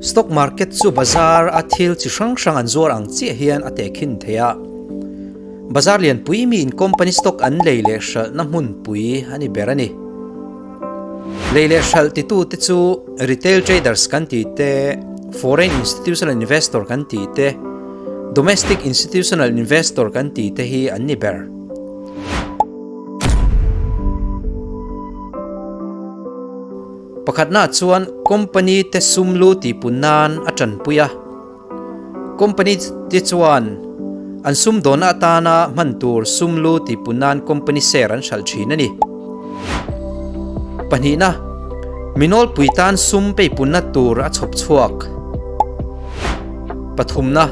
Stock market chu bazar a thil chi hrang hrang an zuar ang chiah hian a tehkhin thei a. Bazar lianpui miin company stock an lei leh hralhna hmunpui a ni ber a ni. Lei leh hralh titute chu retail traders kan tih te, foreign institutional investor kan tih te, domestic institutional investor kan tih te hi an ni ber. Pakhatnaah chuan company te sum lu tihpun nan a tanpui a. Company te chuan an sumdawnna atana hman tur sum lu tihpun nan company share an hralh thin a ni. Pahnihna, mi nawlpui tan sum peipunna tur a chhawp chhuak. Pathumna,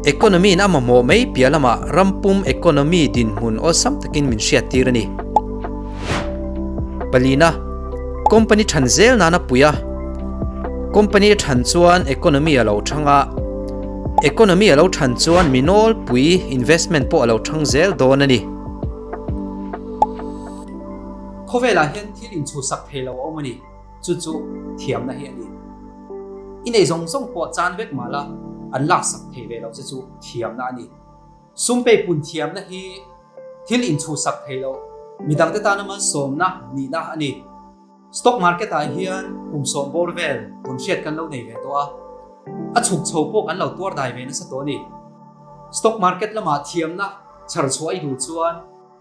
economy in a mamawh mai piah lamah rampum economy dinhmun awlsam takin min hriattir a ni. Palina, company than zel nana pui a, company a than chuan economy a lo thang a, economy a lo than chuan mi nawlpui investment pawh a lo thang zel dawn a ni. Khawvelah hian thil inchhuhsak thei lo a awm a ni, chu chu thiamna hi a ni. I nei zawng zawng pawh chan vek mah la, an laksak thei ve lo che chu thiamna a ni. Sum peipun thiamna hi thil inchhuhsak thei lo, midangte tana malsawmna nihna a ni. Stock market ah hian kum sawm bawr vel tawn hriat kan lo nei ve tawh a, a chhuk chho pawh kan lo tuar dai ve nasa tawh a ni. Stock market lamah thiamna chhar chhuah i duh chuan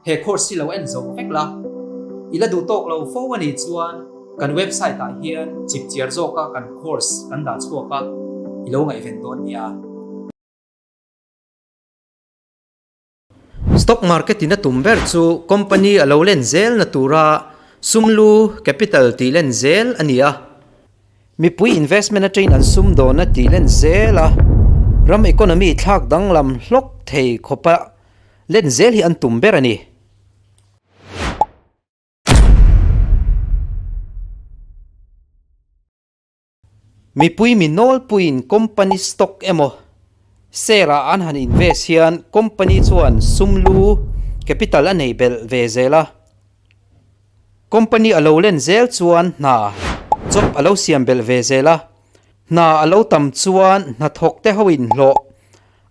he course hi lo en zo vek la. I la duh tawk lo fo a nih chuan kan website ah hian chipchiar zawka kan course kan dah chhuak a, i lo ngaihven dawn nia. Stock market in a tum ber chu company a lo len zel na tura sum lu, capital, tih len zel a ni a. Mipui investment atangin an sum dawn a tih len zel a, ram economy thlak danglam hlawk thei khawpa len zel hi an tum ber a ni. Mipui mi nawlpuiin company stock emaw share ah an han invest hian company chuan sum lu, capital, a nei belh ve zel a. Company a lo len zel chuan hna, job, a lo siam belh ve zel a. Hna a lo tam chuan hnathawk te hoin hlawh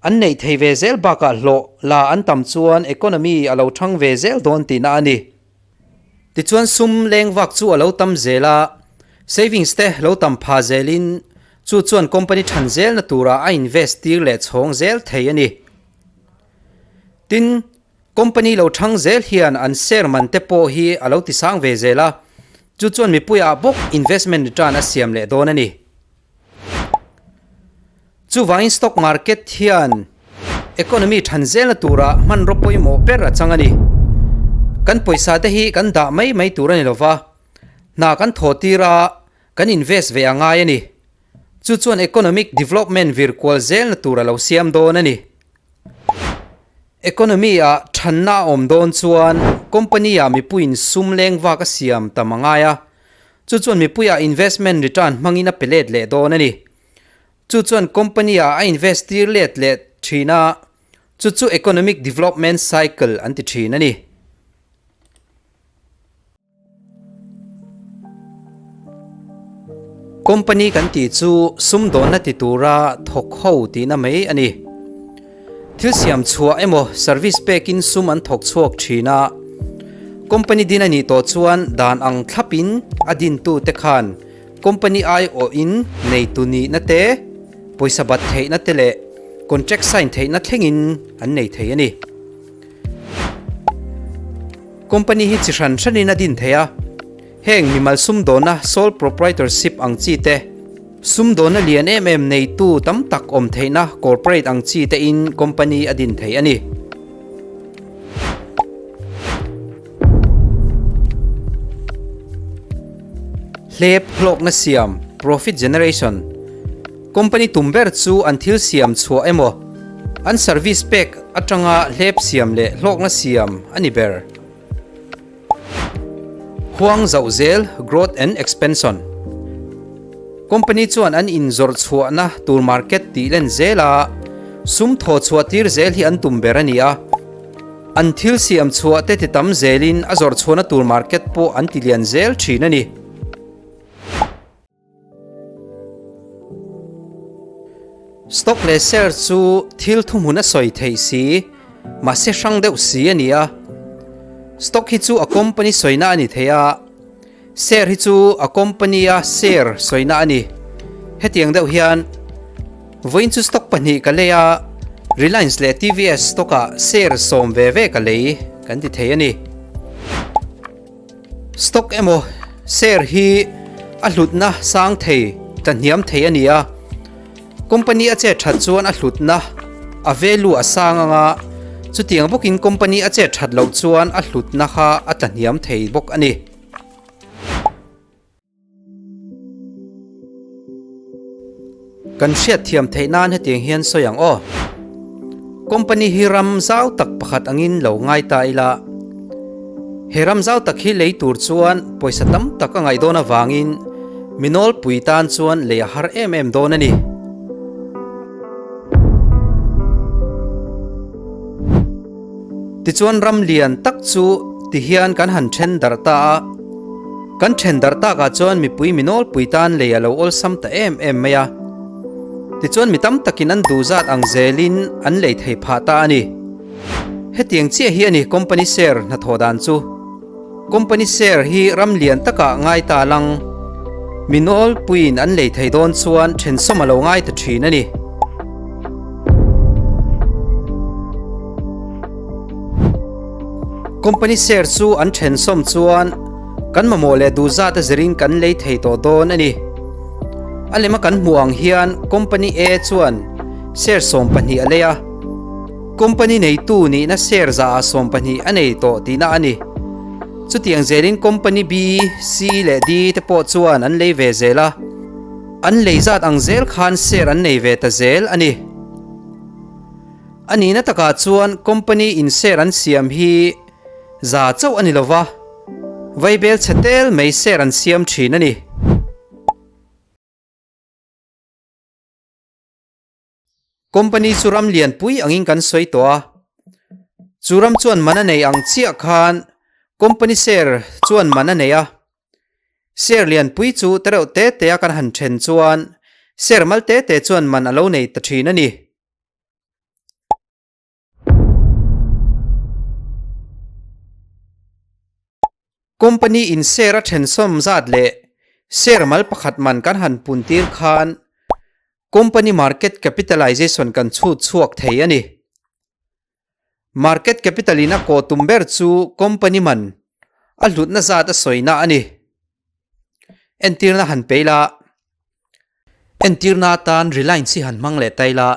an neih thei ve zel bakah hlawh la an tam chuan economy a lo thang ve zel dawn tihna a ni. Tichuan sum leng vak chu a lo tam zel a, savings te lo tam pha zelin chu chuan company than zelna turah a invest tir leh chhawng zel thei a ni. Tin, company lo thang zel hian an share man te pawh hi a lo tisang ve zel a, chu chuan mipuiah bawk investment return a siam leh dawn a ni. Chuvangin stock market hian economy than zelna tura hmanraw pawimawh ber a chang a ni. Kan pawisa te hi kan dah mai mai tur a ni lova, hna kan thaw tir a, kan invest ve a ngai a ni. Chu chuan economic development vir kual zelna tur a lo siam dawn a ni. Economy ah thanna a awm dawn chuan company ah mipuiin sum leng vak a siam tam a ngai a, chu chuan mipuiah investment return hmangin a pe let leh dawn a ni. Chu chuan company ah a invest tir let leh thin a, chu chu economic development cycle an ti thin a ni. Company kan tih chu sumdawnna ti tura thawk ho tihna mai a ni. Thil siam chhuah emaw service pekin sum an thawk chhuak thin a, company din a nih tawh chuan dan ang thlapin a dintute khan Company aiawhin neitu nihna te, pawisa bat theihna te leh contract sign theihna thlengin an nei thei a ni. Company hi chi hran hranin a din thei a, heng mimal sumdawnna sole proprietorship ang chi te, sumdawnna lian em em neitu tam tak awm theihna corporate ang chi tein company a din thei a ni. Hlep hlawkna siam, profit generation, Company tum ber chu an thil siam chhuah emaw, an service pek atanga hlep siam leh hlawkna siam a ni ber. Huang zauh zel, growth and expansion, Company chuan an inzawrh chhuahna tur market tih len zela sum thaw chhuah tir zel hi an tum ber a ni a. An thil siam chhuah te ti tam zelin a zawrh chhuahna tur market pawh an ti lian zel thin a ni. Stock leh share chu thil thuhmun a sawi theih si, mahse hrang deuh si a ni a. Stock hi chu a company sawina a ni thei a, share hi chu a company a share sawina a ni. Hetiang deuh hian vawiin chu stock pahnih ka lei a, Reliance leh TVS stock ah share sawm ve ve ka lei kan ti thei a ni. Stock emaw share hi a hlutna sang thei ta hniam thei a ni a, company a chet that chuan a hlutna a value a sang anga chutiang bawkin company a chet that loh chuan a hlutna kha a tla hniam thei bawk a ni. Kan hriat thiam theih nan hetiang hian sawi ang aw. Company hi ram zau tak pakhat angin lo ngai ta ila. He ram zau tak hi lei tur chuan pawisa tam tak a ngaih dawn avangin mi nawlpui tan chuan lei a har em em dawn a ni. Tichuan ram lian tak chu ti hian kan han then darh ta a, kan then darh takah chuan mipui mi nawlpui tan lei a lo awlsam ta em em mai a. Tichuan mi tam takin an duh zat ang zelin an lei thei phah ta a ni. Hetiang chiah hi a ni company share hnathawh dan chu. Company share hi ram lian takah ngai ta lang. Mi nawlpuiin an lei thei dawn chuan thensawm a lo ngai ta thin a ni. Company share chu an thensawm chuan kan mamawh leh duh zat a zirin kan lei thei tawh dawn a ni. A lema kan hmuh ang hian Company A chuan share 12 a lei a. Company neitu nihna share zahah 12 a nei tawh tihna a ni. Chutiang zelin Company B, C leh D te pawh chuan an lei ve zel a, an lei zat ang zel khan share an nei ve ta zel a ni. A nihna takah chuan Company in share an siam hi za chauh a ni lova, vaibel chhe tel mai share an siam thin a ni. Company chu ram lianpui angin kan sawi tawh a, chu ram chuan man a nei ang chiah khan company share chuan man a nei a. Share lianpui chu tereuh te te a kan han then chuan share mal te te chuan man a lo nei ta thin a ni. Company in share a thensawm zat leh share mal pakhat man kan han pun tir khan company market capitalization kan chhut chhuak thei a ni. Market capital in a kawh tum ber chu company man a hlutna zat a sawina a ni. Entirna han pe ila. Entirna atan Reliance hi han hmang leh ta ila.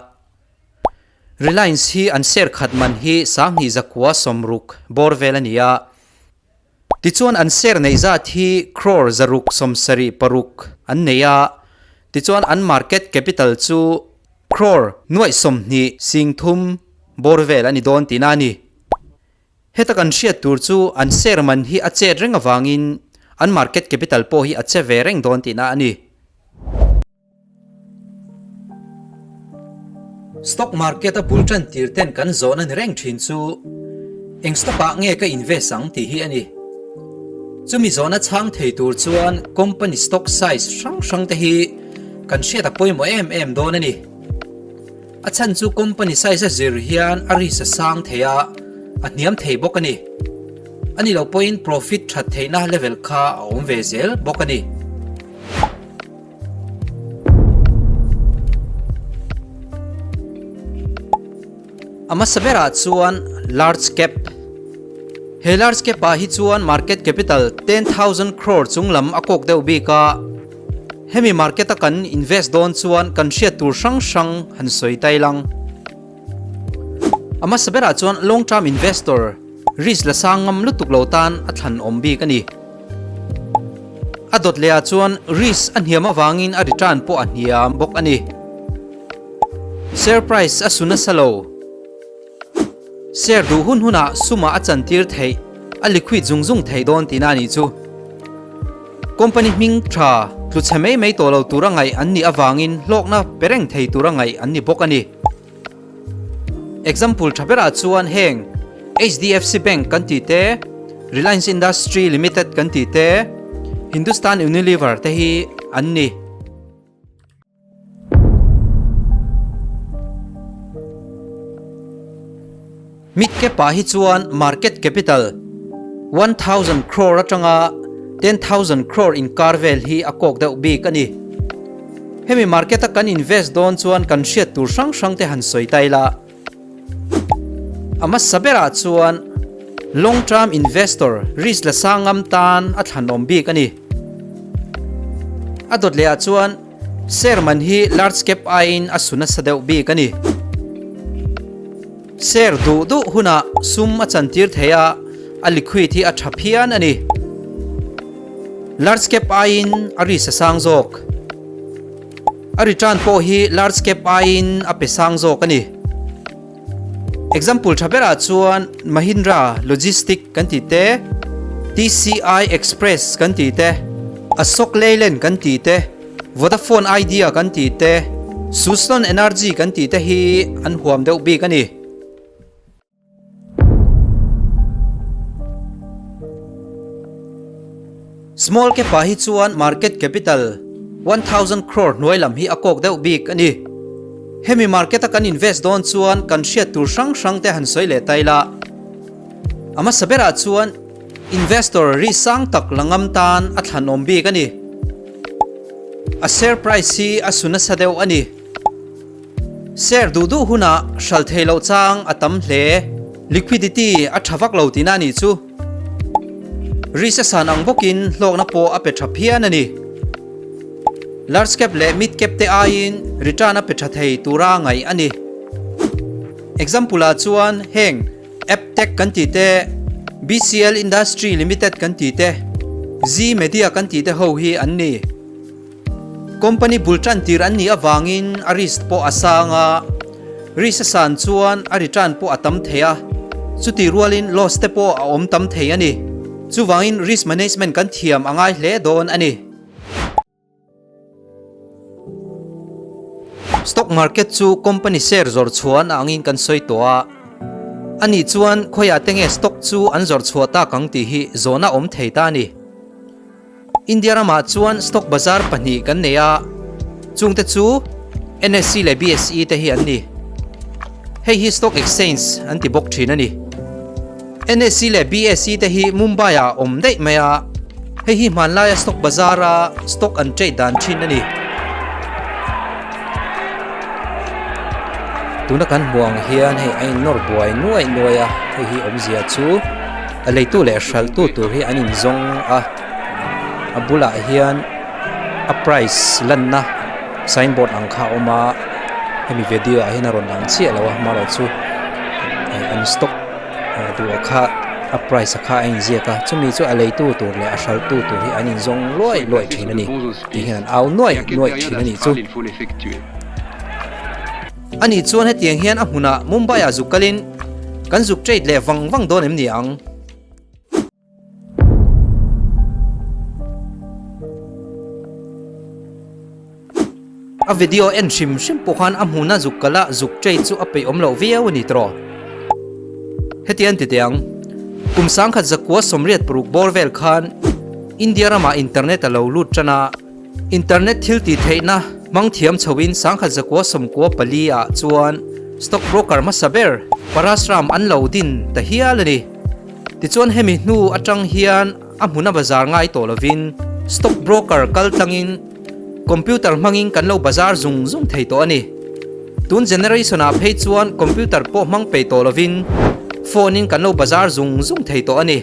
Reliance hi an share khat man hi 2000 zakua 60 bawr vel a ni a. Tichuan an share neih zat hi crore 676 an nei a. Tichuan an market capital chu crore nuaih 20 singthum bawr vel a ni dawn tihna a ni. Heta kan hriat tur chu an share man hi a chet reng avangin an market capital pawh hi a che ve reng dawn tihna a ni. Stock market a bul tan tir ten kan zawhna ni reng thin chu eng stock ah nge ka invest ang tih hi a ni. Chumi zawhna chhang thei tur chuan company stock size hrang hrang te hi kan hriat a pawimawh em em dawn a ni. A chhan chu company size a zir hian a risk a sang thei a, a hniam thei bawk a ni. A ni lo pawhin profit that theihna level kha a awm ve zel bawk a ni. A hmasa berah chuan large cap. He large cap ah hi chuan market capital 10,000 crore chung lam a kawk deuh bik a. Hemi market a kan invest dawn chuan kan hriat tur hrang hrang han sawi tai lang. A hmasa berah chuan long term investor risk la sang ngam lutuk lo tan a thlan awm bik a ni. A dawt leh ah chuan risk a hniam avangin a return pawh a hniam bawk a ni. Share price a su nasa lo. Share duh hun hunah sumah a chantir theih, a liquid zung zung thei dawn tihna a nih chu. Company hming tha tlu chhe mai mai tawh lo tura ngaih an nih avangin hlawkna pe reng thei tura ngaih an ni bawk a ni. Example tha berah chuan heng HDFC Bank kan tih te, Reliance Industry Limited kan tih te, Hindustan Unilever te hi an ni. Mid cap ah hi chuan market capital 1000 crore atanga 10000 crore inkar vel hi a kawk deuh bik a ni. Hemi market a kan invest dawn chuan kan hriat tur hrang hrang te han sawi ta ila. A hmasa berah chuan long term investor risk la sang ngam tan a thlanawm bik a ni. A dawt leh ah chuan share man hi large cap aiin a su nasa deuh bik a ni. Share duh duh hunah sum a chantir thei a, a liquid hi a tha phian a ni. Large cap aiin a risk a sang zawk. A return pawh hi large cap aiin a pe sang zawk a ni. Example tha berah chuan Mahindra Logistic kan tih te, TCI Express kan tih te, Ashok Leyland kan tih te, Vodafone Idea kan tih te, Suzlon Energy kan tih te hi an huam deuh bik a ni. Small cap ah hi chuan market capital 1000 crore hnuai lam hi a kawk deuh bik a ni. Hemi market a kan invest dawn chuan kan hriat tur hrang hrang te han sawi leh ta ila. A hmasa berah chuan investor ri sang tak la ngam tan a thlanawm bik a ni. A share price hi a su nasa deuh a ni. Share duh duh hunah hral thei loh chang a tam hle. Liquidity a tha vak lo tihna a nih chu. Risk a san ang bawkin hlawkna pawh a pe tha phian a ni. Large cap leh mid cap te aiin return a pe tha thei tura ngaih a ni. Example ah chuan heng Aptech kan tih te, BCL Industry Limited kan tih te, Zee Media kan tih te ho hi an ni. Company bul tan tir an nih avangin a risk pawh a sang a, risk a san chuan a return pawh a tam thei a, chutih rualin loss te pawh a awm tam thei a ni. Chuvangin risk management kan thiam a ngai hle dawn a ni. Stock market chu company share zawrh chhuan a angin kan sawi tawh a, ani chuan khawiah te nge stock chu an zawrh chhuah tak ang tih hi zawhna awm thei ta a ni. India ramah chuan stock bazar pahnih kan nei a, chungte chu NSE leh BSE te hi an ni. Hei hi stock exchange an ti bawk thin a ni. NSE leh BSE te hi Mumbai ah awm daih mai a, hei hi hmanlaia stock bazar a stock an trade dan thin a ni. Tuna kan hmuh ang hian hei a innawr buai nuaih nuaih a, hei hi awmzia chu a leitu leh hralhtu tur hi an inzawng a, a bulah hian a price lanna signboard ang kha a awm a, hemi video ah hian a rawn lang chiah lo a amaherawhchu an stock duh ah kha a price a kha a inziak a, chumi chu a leitu tur leh a hralhtu tur hi an inzawng luai luai thin a ni. Ti hian an au nuaih nuaih thin a nih chu. A nih chuan hetiang hian a hmunah Mumbai ah zuk kalin kan zuk trade leh vang vang dawn em ni ang? A video en hrim hrim pawh khan a hmuna zuk kala zuk trade chu a peih awm loh viau a ni tawh. Hetiang ti teh ang, kum sangkhat zakua 86 bawr vel khan India ramah internet a lo lut tan a, internet thil tih theihna hmang thiam chhoin sangkhat zakua 94 ah chuan stock broker hmasa ber Parasram an lo din ta hial a ni. Tichuan hemi hnu atang hian a hmuna bazar ngai tawh lovin stock broker kal tlangin computer hmangin kan lo bazar zung zung thei tawh a ni. Tun generation ah phei chuan computer pawh hmang peih tawh lovin phone in kan lo bazar zung zung thei tawh a ni.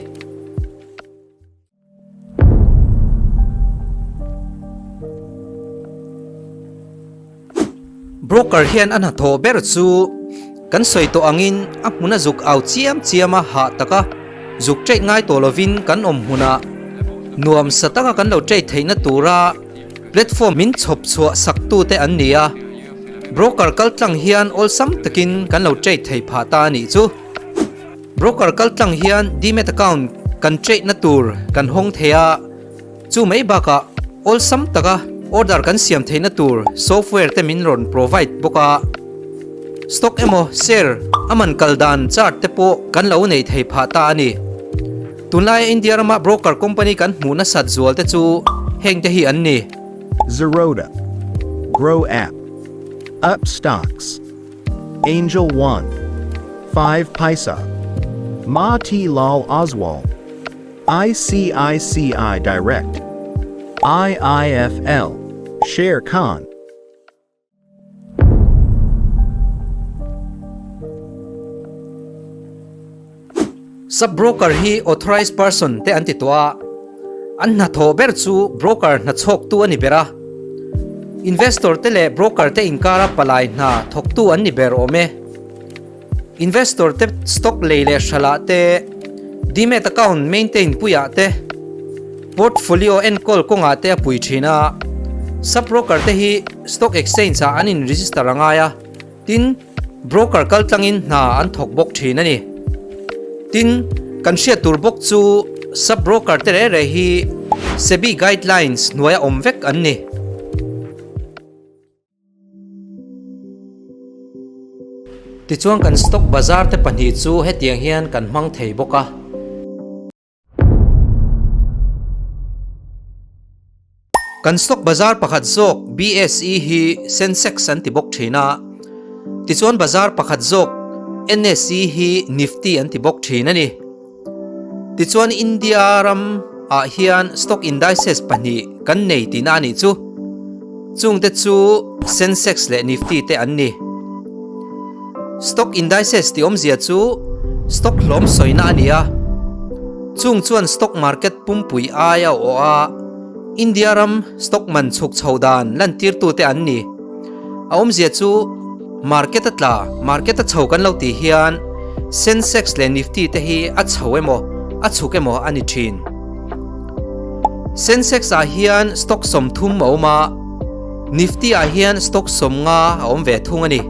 Broker hian a hnathawh ber chu kan sawi tawh angin a hmuna zuk au chiam chiam a hah taka zuk trade ngai tawh lovin kan awm hmunah nuam sa taka kan lo trade theihna tura platform min chhawp chhuah sak tute an ni a, broker kal tlang hian awlsam takin kan lo trade thei phah ta a nih chu. Broker kal tlang hian demat account kan trade na tur kan hawng thei a, chu mai bakah awlsam taka order kan siam theihna tur software te min rawn provide bawk a. Stock emaw share a man kal dan chart te pawh kan lo nei thei phah ta a ni. Tunlaia India rama broker company kan hmuh nasat zual te chu heng te hi an ni. Zerodha, Grow App, Upstox, Angel One. 5 Paisa, Motilal Oswal, ICICI Direct, IIFL, Sher Khan. Sub broker hi authorized person te an ti tawh a, an hnathawh ber chu broker hna chhawktu a ni ber a. Investor te leh broker te inkara palai hna thawktu an ni ber awm e. Investor te stock lei leh hralah te, demat account maintain puiah te, portfolio enkawl kawngah te a pui thin a. Sub broker te hi stock exchange ah an in register a ngai a, tin broker kaltlangin hna an thawk bawk thin a ni. Tin, kan hriat tur bawk chu sub broker te reh reh hi SEBI guidelines hnuaia awm vek an ni. Tichuan kan stock bazar te pahnih chu hetiang hian kan hmang thei bawk a. Kan stock bazar pakhat zawk BSE hi Sensex an ti bawk thin a. Tichuan bazar pakhat zawk NSE hi Nifty an ti bawk thin a ni. Tichuan India ram ah hian stock indices pahnih kan nei tihna a nih chu. Chungte chu Sensex leh Nifty te an ni. Stock indices tih awmzia chu stock hlawm sawina a ni a. Chung chuan stock market pumpui ai a awh a, India ram stock man chhuk chho dan lantirtute an ni. A awmzia chu market a tla, market a chho kan lo tih hian Sensex leh Nifty te hi a chho emaw, a chhuk emaw a ni thin. Sensex ah hian stock 30 a awm a, Nifty ah hian stock 50 a awm ve thung a ni.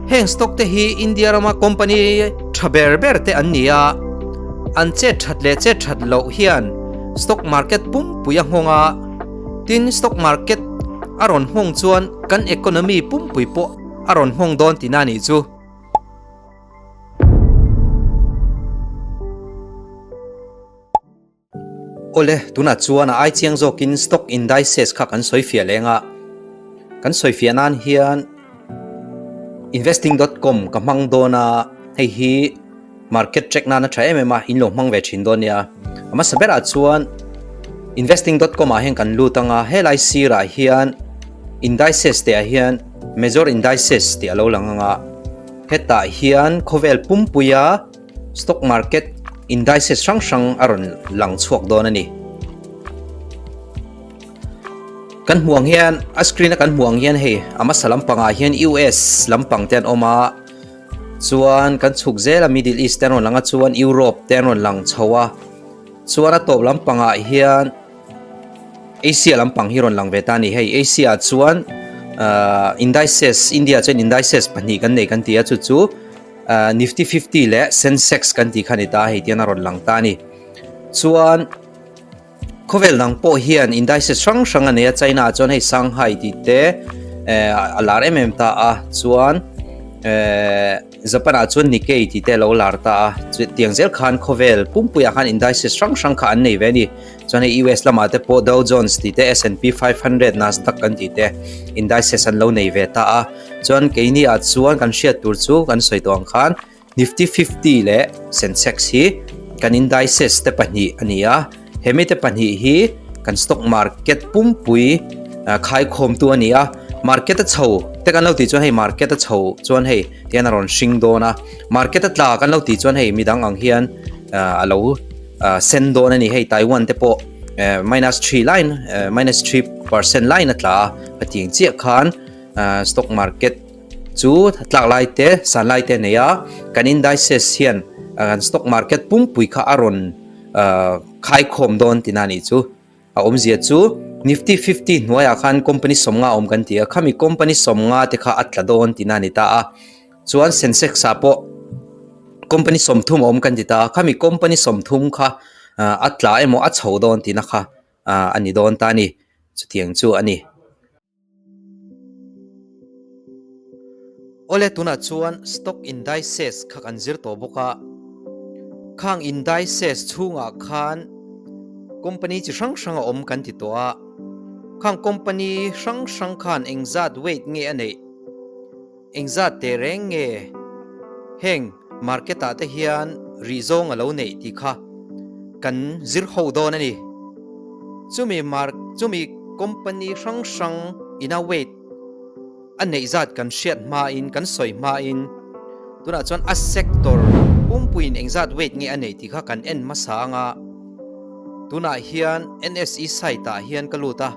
Heng stock te hi India rama company tha ber ber te an ni a, an chet that leh chet that loh hian stock market pumpui a nghawng a, Tin, stock market a rawn nghawng chuan kan economy pumpui pawh a rawn nghawng dawn tihna a nih chu. Awle, tunah chuan a ai chiang zawkin stock indices kha kan sawi fiah leng a. Kan sawi fiah nan hian investing dot com ka hmang dawn a, hei hi Market track nana tha em em a, in lo hmang ve thin dawn nia. A hmasa berah chuan investing dot com ah hian kan lut ang a, helai sirah hian indices tih ah hian major indices tih a lo lang ang a, hetah hian khawvel pumpuia stock market indices hrang hrang a rawn lang chhuak dawn a ni. Kan hmuh ang hian a screen a kan hmuh ang hian hei a hmasa lampangah hian US lampang te an awm a. Chuan kan chhuk zel a Middle East te an rawn lang a chuan Europe te an rawn lang chho a chuan a tawp lampangah hian Asia lampang hi rawn lang ve ta a ni hei Asia ah chuan ahh indices India chuan indices pahnih kan nei kan ti a chu chu ahh Nifty 50 leh Sensex kan tih kha a ni ta a hei tian a rawn lang ta a ni chuan. Khawvel dang pawh hian indices hrang hrang a nei a, China ah chuan hei Shanghai tih te eh a lar em em ta a, chuan eh Japan ah chuan Nikkei tih te a lo lar ta a, tiang zel khan khawvel pumpuiah khan indices hrang hrang kha an nei ve a ni. Chuan hei US lamah te pawh Dow Jones tih te S&P 500, Nasdaq kan tih te indices an lo nei ve ta a, chuan keini ah chuan kan hriat tur chu kan sawi tawh ang khan Nifty 50 leh Sensex hi kan indices te pahnih a ni a, hemi te pahnih hi kan stock market pumpui khaikhawmtu a ni a, market a chho te kan lo tih chuan hei market a chho chuan hei tihian a rawn hring dawn a, market a tla kan lo tih chuan hei midang ang hian a lo sen dawn a ni, hei Taiwan te pawh minus 3 line minus 3% line a tla a, hetiang chiah khan stock market Chu tlak lai te, san lai te a nei a, kan indices hian kan stock market pumpui kha a rawn khaikhawm dawn tihna a nih chu. A awmzia chu Nifty 50 hnuaiah khan company 50 awm kan ti a, khami company 50 te kha a tla dawn tihna a ni ta a. Chuan Sensex ah pawh company 30 awm kan ti ta a, khami company 30 kha a tla emaw a chho dawn tihna kha a ni dawn ta a ni. Chutiang chu a ni. Awle tunah chuan stock indices kha kan zir tawh bawk a, khang indices chhungah khan company chi hrang hrang a awm kan ti tawh a, khang company hrang hrang khan engzat weight nge a neih, engzat teh reng nge? Heng market ah te hian rih zawng a lo neih tih kha kan zir ho dawn a ni. Chumi mar chumi company hrang hrang ina weight a neih zat kan hriat hmain kan sawi hmain tunah chuan a sector pumpuiin engzat weight nge a neih tih kha kan en hmasa anga tunah hian NSE site ah hian ka lut a,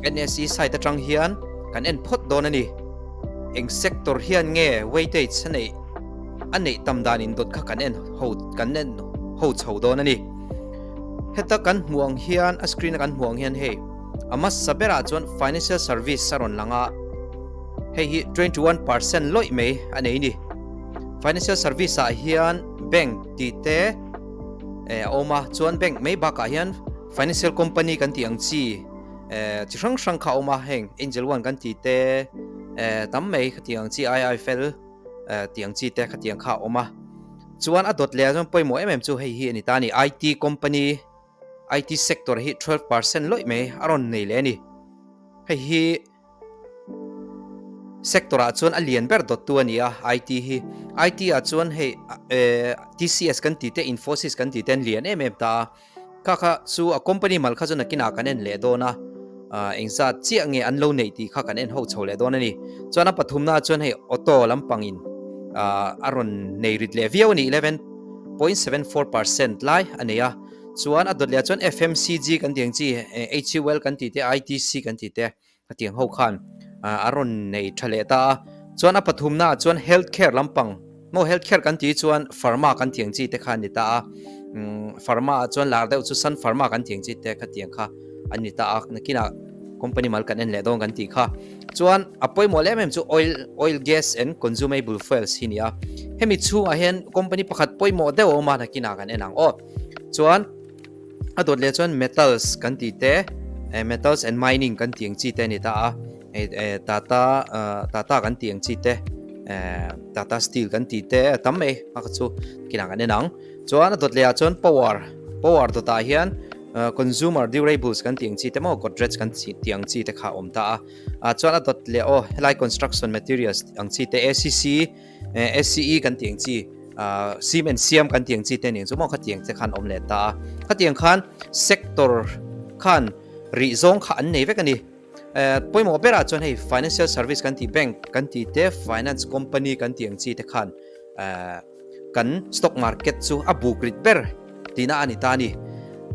NSE site atang hian kan en phawt dawn a ni. Eng sector hian nge weightage a neih a neih tam dan in dawt kha kan en ho kan en ho chho dawn a ni. Heta kan hmuh ang hian a screen a kan hmuh ang hian hei a hmasa berah chuan financial service a rawn lang a, hei hi 21% lawih mai a nei ni. Financial service ah hian bank tih te a awm a, chuan bank mai bakah hian financial company kan tih ang chi eh chi hrang hrang kha a awm a, heng Angel One kan tih te eh tam mai khatiang ang chi IIFL eh tih ang chi te khatiang kha a awm a. Chuan a dawt leh ah chuan pawimawh em em chu hei hi a ni ta a ni, IT company, IT sector hi 12% lawih mai a rawn nei leh a ni. Hei hi Sector ah chuan a lian ber dawttu a ni a, IT hi. IT ah chuan hei eh TCS kan tih te, Infosys kan tih te an lian em em ta a. Kha kha chu a company mal kha chu nakinah kan en leh dawn a, ah engzat chiah nge an lo neih tih kha kan en ho chho leh dawn a ni. Chuan a pathumna chuan hei auto lampangin ah a rawn nei rit leh viau a ni, 11.74% lai a nei a. Chuan a dawt leh ah chuan FMCG kan tih ang chi, HUL kan tih te, ITC kan tih te, Hetiang ho khan a rawn nei tha leh ta a. Chuan a pathumna ah chuan health care lampang maw health care kan tih chuan pharma kan tih ang chi te kha a ni ta a. Pharma ah chuan lar deuh chu Sun Pharma kan tih ang chi te khatiang kha a ni ta a. Nakinah company mal kan en leh dawn kan tih kha. Chuan a pawimawh leh em em chu oil oil gas and consumable fuels hi a ni a. Hemi chhungah hian company pakhat pawimawh deuh a awm a nakinah kan en ang aw. Chuan. A dawt leh chuan metals kan tih te eh metals and mining kan tih ang chi te a ni ta a eh eh tata ah tata kan tih ang chi te eh tata steel kan tih te a tam mai a kha chu kinah kan en ang chuan a dawt leh ah chuan power power dawtah hian ah consumer durables kan tih ang chi te maw godrej kan tih ang chi te kha a awm ta a ah chuan a dawt leh aw helai construction materials ang chi te acc eh SCE kan tih ang chi ah cement siam kan tih ang chi te nen chu maw khatiang te khan awm leh ta a khatiang khan sector khan rih zawng kha an nei vek a ni eh pawimawh berah chuan hei financial service kan tih bank kan tih te finance company kan tih ang chi te khan eh kan stock market chu a buk rit ber tihna a ni ta a ni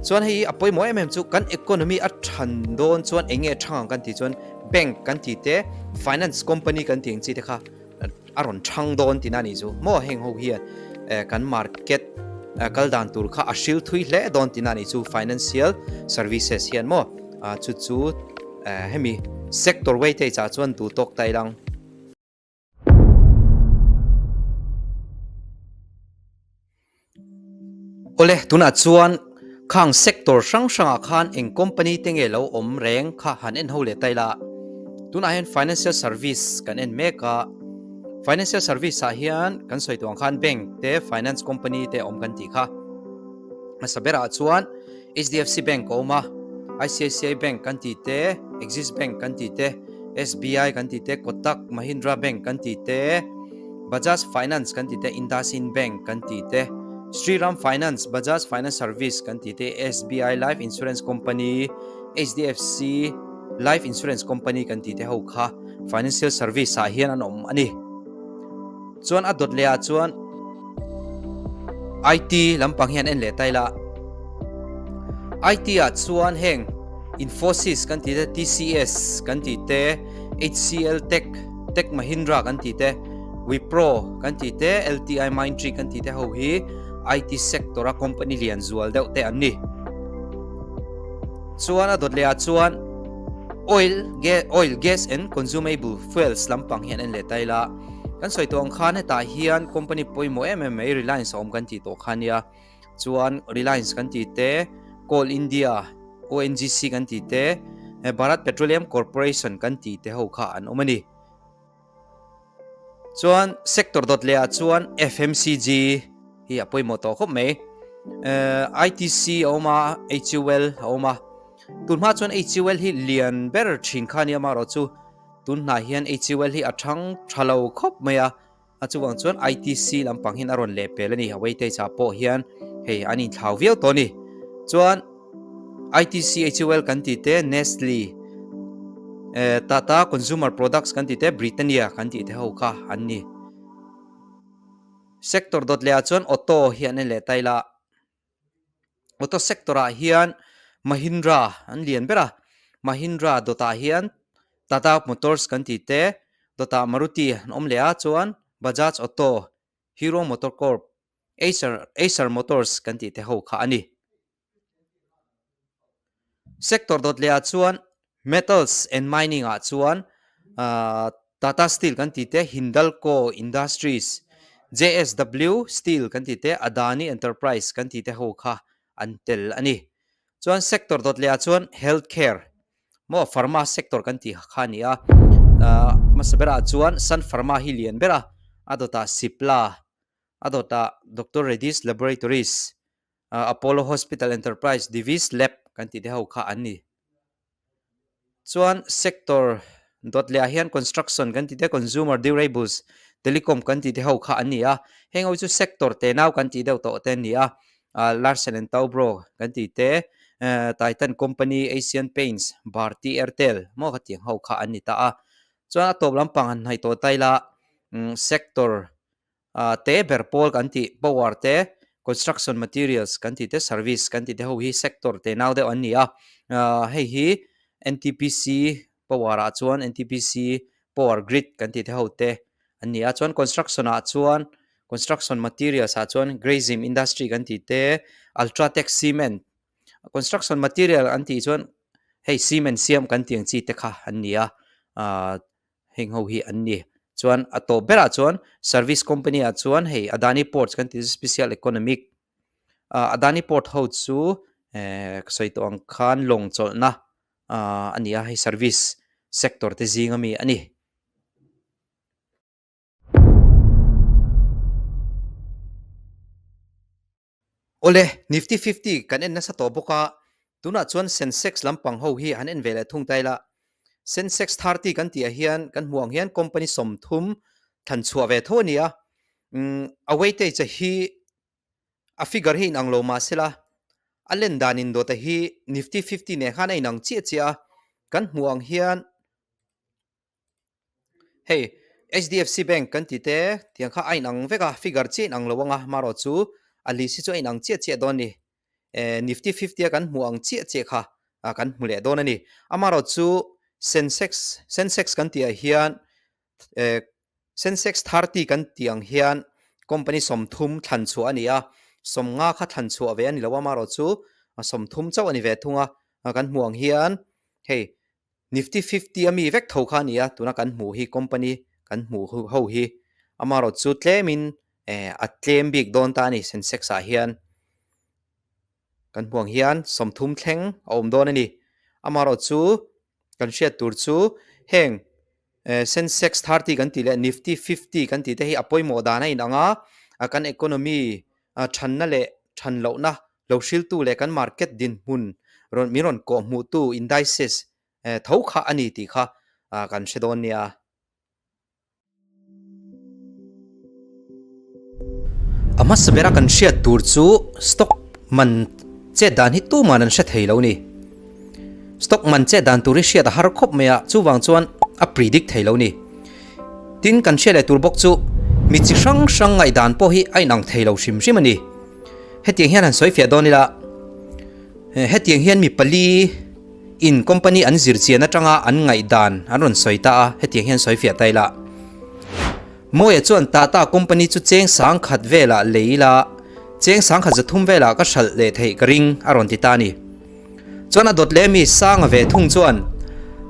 chuan hei a pawimawh em em chu kan economy a than dawn chuan eng nge thang ang kan tih chuan bank kan tih te finance company kan tih ang chi te kha a rawn thang dawn tihna a nih chu maw heng ho hian eh kan market kal dan tur kha a hril thui hle dawn tihna a nih chu financial services hian maw ah chu chu eh hemi sector weightage ah chuan duh tawk ta ilang. Awle, tunah chuan khang sector hrang hrangah khan eng company te nge lo awm reng kha han en ho leh ta ila. Tunah hian financial service kan en mek a, financial service ah hian kan sawi tuang khan bank te finance company te awm kan tih kha. Hmasa berah chuan HDFC Bank a awm a, ICICI Bank kan tih te, Axis Bank kan tih te, SBI kan tih te, Kotak Mahindra Bank kan tih te, Bajaj Finance kan tih te, IndusInd Bank kan tih te, Shriram Finance, Bajaj Finance Service kan tih te, SBI Life Insurance Company, HDFC Life Insurance Company kan tih te ho kha financial service ah hian an awm a ni. Chuan a dawt leh ah chuan IT lampang hian en leh ta ila. IT ah chuan heng Infosys kan tih te, TCS kan tih te, HCL Tech, Tech Mahindra kan tih te, Wipro kan tih te, LTI Mindtree kan tih te ho hi IT sector a company lian zual deuh te an ni. Chuan a dawt leh ah chuan oil, oil, gas and consumable fuels lampang hian en leh ta ila. Kan sawi tawh ang khan hetah hian company pawimawh em em mai Reliance a awm kan tih tawh kha nia. Chuan Reliance kan tih te, Coal India, ONGC kan tih te, Bharat Petroleum Corporation kan tih te ho kha an awm a ni. Chuan sector dawt leh ah chuan FMCG hi a pawimawh tawh khawp mai. ITC a awm a, HUL a awm a. Tunhma chuan HUL hi lian ber thin kha nia amaherawhchu tun hnai hian HUL hi a thang tha lo khawp mai a. A chuvang chuan ITC lampang hian a rawn lehpel a ni. A weightage ah pawh hian hei an inthlau viau tawh a ni. Chuan ITC HUL kan tih te, Nestle, eh Tata Consumer Products kan tih te, Britannia kan tih te ho kha an ni. Sector dawt leh ah chuan auto hi an en leh ta ila. Auto sector ah hian Mahindra an lian ber a, Mahindra dawt ah hian Tata Motors kan tih te, dawt ah Maruti an awm leh a, chuan Bajaj Auto, Hero Motor Corp, Eicher Eicher Motors kan tih te ho kha a ni. Sector dawt leh ah chuan Metals and Mining ah chuan ahh Tata Steel kan tih te, Hindalco Industries, JSW Steel kan tih te, Adani Enterprise kan tih te ho kha an tel a ni. Chuan sector dawt leh ah chuan Health Care maw Pharma sector kan tih kha a ni a, ahh hmasa berah chuan Sun Pharma hi lian ber a, a dawtah Cipla, a dawtah Doctor Reddy's Laboratories, Apollo Hospital Enterprise, Divi's Lab kan tih te ho kha an ni. Chuan sector dawt leh ah hian construction kan tih te, consumer durables, telecom kan tih te ho kha an ni a. Heng ho chu sector te nau kan tih deuh tawh te an ni a. Larsen and Toubro kan tih te, Titan Company, Asian Paints, Bharti Airtel maw khatiang ho kha an ni ta a. Chuan a tawp lampang han hnaih tawh ta ila sector te ber pawl kan tih power te construction materials kan tih te service kan tih te ho hi sector te nau deuh an ni a hei hi N_T_P_C power ah chuan N_T_P_C power grid kan tih te ho te an ni a chuan construction ah chuan construction materials ah chuan Grasim industry kan tih te ultratech cement construction material an tih chuan hei cement siam kan tih ang chi te kha an ni a ahh. Heng ho hi an ni. Chuan a tawp berah chuan service company ah chuan hei Adani Ports kan tih chu special economic ah Adani Port ho chu eh ka sawi tawh ang khan lawng chawlhna ah a ni a hei service sector te zing ami a ni. Awle, Nifty 50 kan en nasa tawh bawk a, tunah chuan Sensex lampang ho hi han en ve leh thung ta ila. Sensex 30 kan tih ah hian kan hmuh ang hian company 30 thlan chhuah ve tho a ni a. Umm a weightage hi a figure hi inang lo mah sela a len dan indawta hi Nifty 50 nen khan a inang chiah chiah a. Kan hmuh ang hian Hei HDFC bank kan ti te tiang kha a inang vek a figure chiah inang lo ang a marawh chu a list hi chu a inang chiah chiah dawn a ni eh nifty 50 a kan hmuh ang chiah chiah kha ah kan hmu leh dawn a ni amarawh chu sensex sensex kan tih ah hian eh sensex 30 kan tih ang hian company 30 thlan chhuah a ni a 50 kha thlan chhuah ve a ni lo a marawh chu 30 chauh a ni ve thung a kan hmuh ang hian hei Nifty 50 a mi vek tho kha a ni a, tuna kan hmuh hi company kan hmuh ho hi amaherawhchu chu tlemin eh a tlem bik dawn ta a ni Sensex ah hian kan hmuh ang hian 30 thleng a awm dawn a ni. Amaherawhchu kan hriat tur chu heng eh Sensex 30 kan tih leh Nifty 50 kan tih te hi a pawimawh dan a inang a, kan economy thanna leh than lohna lo hriltu leh kan market dinhmun rawn min rawn kawh hmuhtu indices tho kha a ni tih kha kan hre dawn nia. A hmasa bera kan hriat tur chu stock man chet dan hi tuman an hre thei lo ni. Stock man chet dan tur hi hriat a har khawp mai a, chuvang chuan a predict thei lo ni. Tin kan hriat leh tur bawk chu mi chi hrang hrang ngaihdan pawh hi a inang thei lo hrim hrim a ni. Hetiang hian han sawi fiah dawn ila, hetiang hian mi pali in company an zir chian atanga an ngaihdan an rawn sawi ta a, hetiang hian sawi fiah ta ila. Mawia chuan Tata company chu cheng 10,000 velah lei ila, cheng 1,300 velah ka hralh leh theih ka ring a rawn ti ta a ni. Chuan a dawt leh mi Sanga ve thung chuan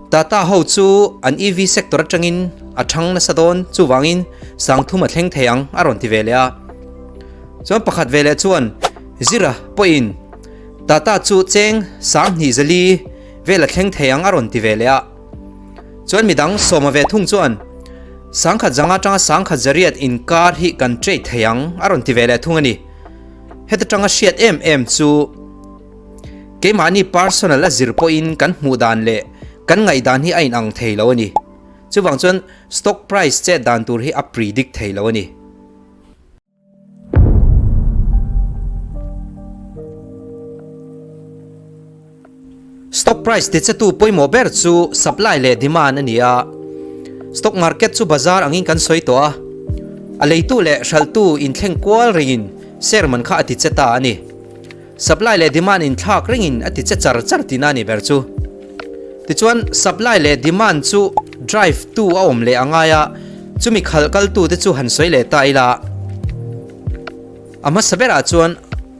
Tata ho chu an EV sector atangin a thang nasa dawn chuvangin 30,000 a thleng thei ang a rawn ti ve leh a. Chuan pakhat ve leh chuan Zira pawhin Tata chu cheng 2,400 vel a thleng thei ang a rawn ti ve leh a. Chuan midang sawma ve thung chuan 1,100 atanga 1,800 inkar hi kan trade thei ang a rawn ti ve leh thung a ni. Heta tanga hriat em em chu Keimahni personal a zir pawhin kan hmuh dan leh kan ngaihdan hi a inang thei lo a ni. Chuvang chuan stock price chet dan tur hi a predict thei lo a ni. Stock price tichetu pawimawh ber chu supply leh demand a ni a. Stock market chu bazar angin kan sawi tawh a, a leitu leh hralhtu inthleng kual rengin share man kha a tiche ta a ni. Supply leh demand inthlak rengin a tiche char char tihna a ni ber chu. Tichuan, supply leh demand chu drive tu a awm leh a ngai a, chumi khalh kaltu te chu han sawi leh ta ila. A hmasa berah chuan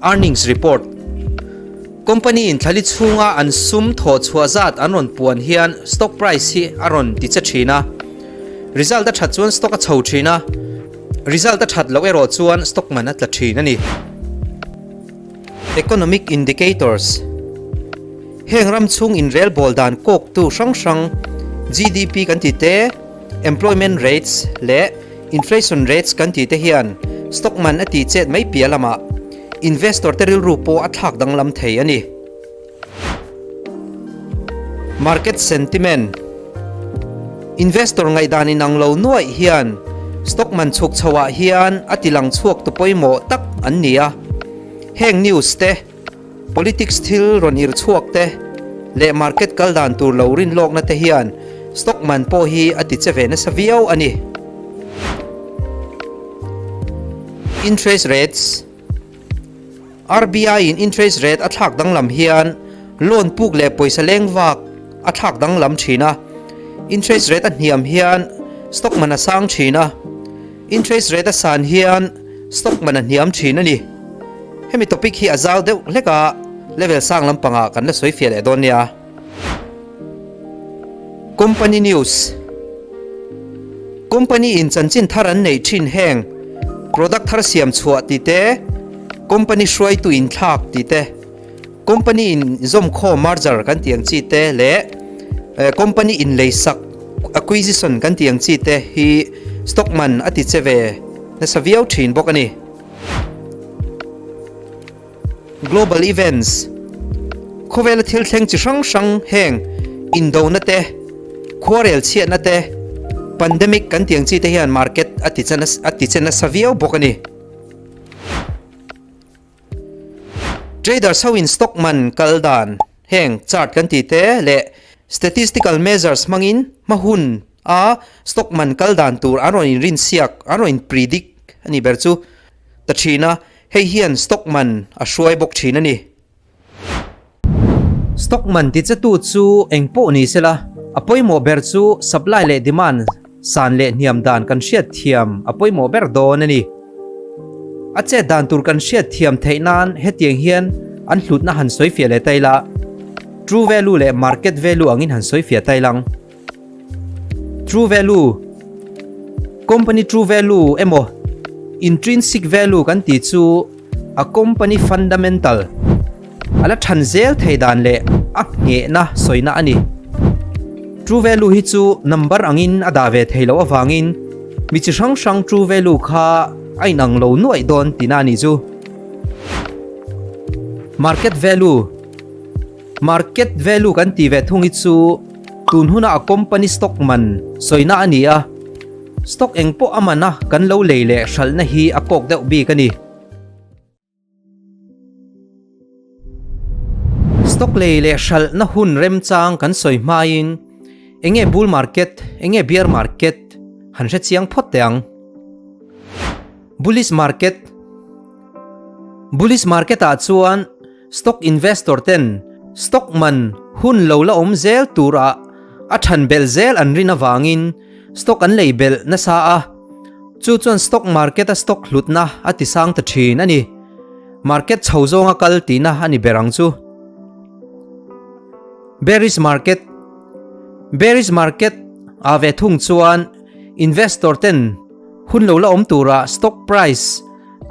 earnings report, company in thlali chhunga an sum thawh chhuah zat an rawn puan hian stock price hi a rawn ti che thin a. Result a that chuan stock a chho thin a, result a that loh erawh chuan stock man a tla thin a ni. Economic indicators, Heng ram chhung inrelbawl dan kawktu hrang hrang GDP kan ti te, employment rates leh inflation rates kan tih te hian stock man a tih chet mai piah lamah investor te rilru pawh a thlak danglam thei a ni. Market sentiment, Investor ngaihdan inang lo nuaih hian stock man chhuk chho ah hian a ti lang chhuak tu pawimawh tak an ni a, heng news te, Politics thil rawn ir chhuak te leh market kal dan tur lo rin lawkna te hian stock man pawh hi a ti che ve nasa viau a ni. Interest rates, RBI in interest rate a thlak danglam hian loan puk leh pawisa leng vak a thlak danglam thin a, interest rate a hniam hian stock man a sang thin a, interest rate a san hian stock man a hniam thin a ni. Hemi topic hi a zau deuh hlek a, level sang lampangah kan la sawi fiah leh dawn nia. Company news Company in chanchin thar an neih thin heng product thar siam chhuah tih te, company hruaitu inthlak tih te, company in zawmkhaw merger kan tih ang chi te leh company in leisak acquisition kan tih ang chi te hi stock man a ti che ve nasa viau thin bawk a ni. Global events, Khawvela thil thleng chi hrang hrang heng indona te, khuarel chhiatna te, pandemic kan tih ang chi te hian market a ti a ti che nasa viau bawk a ni. Traders ho in stock man kal dan heng chart kan tih te leh statistical measures hmangin hma hun a stock man kal dan tur an rawn inrinsiak, an rawn in predict a ni ber chu ta thin a, hei hian stock man a hruai bawk thin a ni. Stock man tichetu chu eng pawh ni sela, a pawimawh ber chu supply leh demand san leh hniam dan kan hriat thiam a pawimawh ber dawn a ni. A chet dan tur kan hriat thiam theih nan hetiang hian an hlutna han sawi fiah leh ta ila, true value leh market value angin han sawi fiah ta ilang. True value, Company true value emaw intrinsic value kan tih chu a company fundamental a la than zel thei dan leh a nghehna sawina a ni. True value hi chu number angin a dah ve thei loh avangin mi chi hrang hrang true value kha a inang lo nuaih dawn tihna a nih chu. Market value. Market value kan tih ve thung hi chu tun huna a company stock man sawina a ni a, stock eng pawh a man a kan lo lei leh hralhna hi a kawk deuh bik a ni. Stock lei leh hralhna hun remchang kan sawi hmain enge bull market, enge bear market han hre chiang phawt teh ang. Bullish market, Bullish market ah chuan Stock investor ten stock man hun lo la awm zel turah a than belh zel an rin avangin stock an lei belh nasa a, chu chuan stock market a stock hlutna a ti sang ta thin a ni. Market chho zawnga kal tihna a ni ber ang chu. Bearish market Bearish market ah ve thung chuan investor ten hun lo la awm turah stock price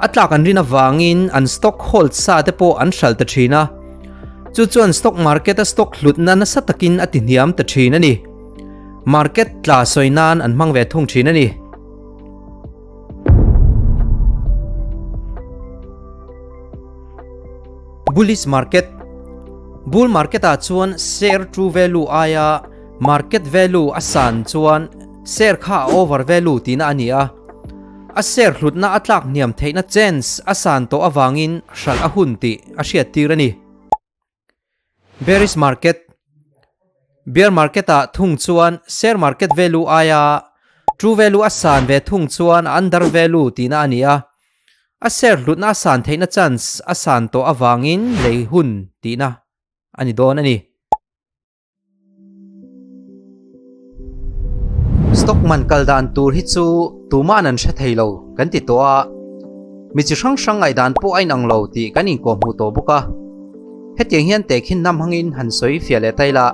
A tlak an rin avangin an stock hold sa te pawh an hral ta thin a, chu chuan stock market a stock hlutna nasa takin a ti hniam ta thin a ni. Market tla sawi nan an hmang ve thung thin a ni. Bullish market, Bull market ah chuan share true value aia market value a san chuan. Share kha a over value tihna a ni a. A share hlutna a tlak hniam theihna chance a san tawh avangin hralh a hun tih a hriattir a ni. Bearish market, Bear market ah thung chuan share market value aia true value a san ve thung chuan a under value tihna a ni a. A share hlutna a san theihna chance a san tawh avangin lei hun tihna a ni dawn a ni. Stock man kal dan tur hi chu tuma'n an hre thei lo kan ti tawh a, mi chi hrang hrang ngaihdan pawh a inang lo tih kan inkawhhmuh tawh bawk a. Hetiang hian tehkhin hnam hangin han sawi fiah leh ta ila.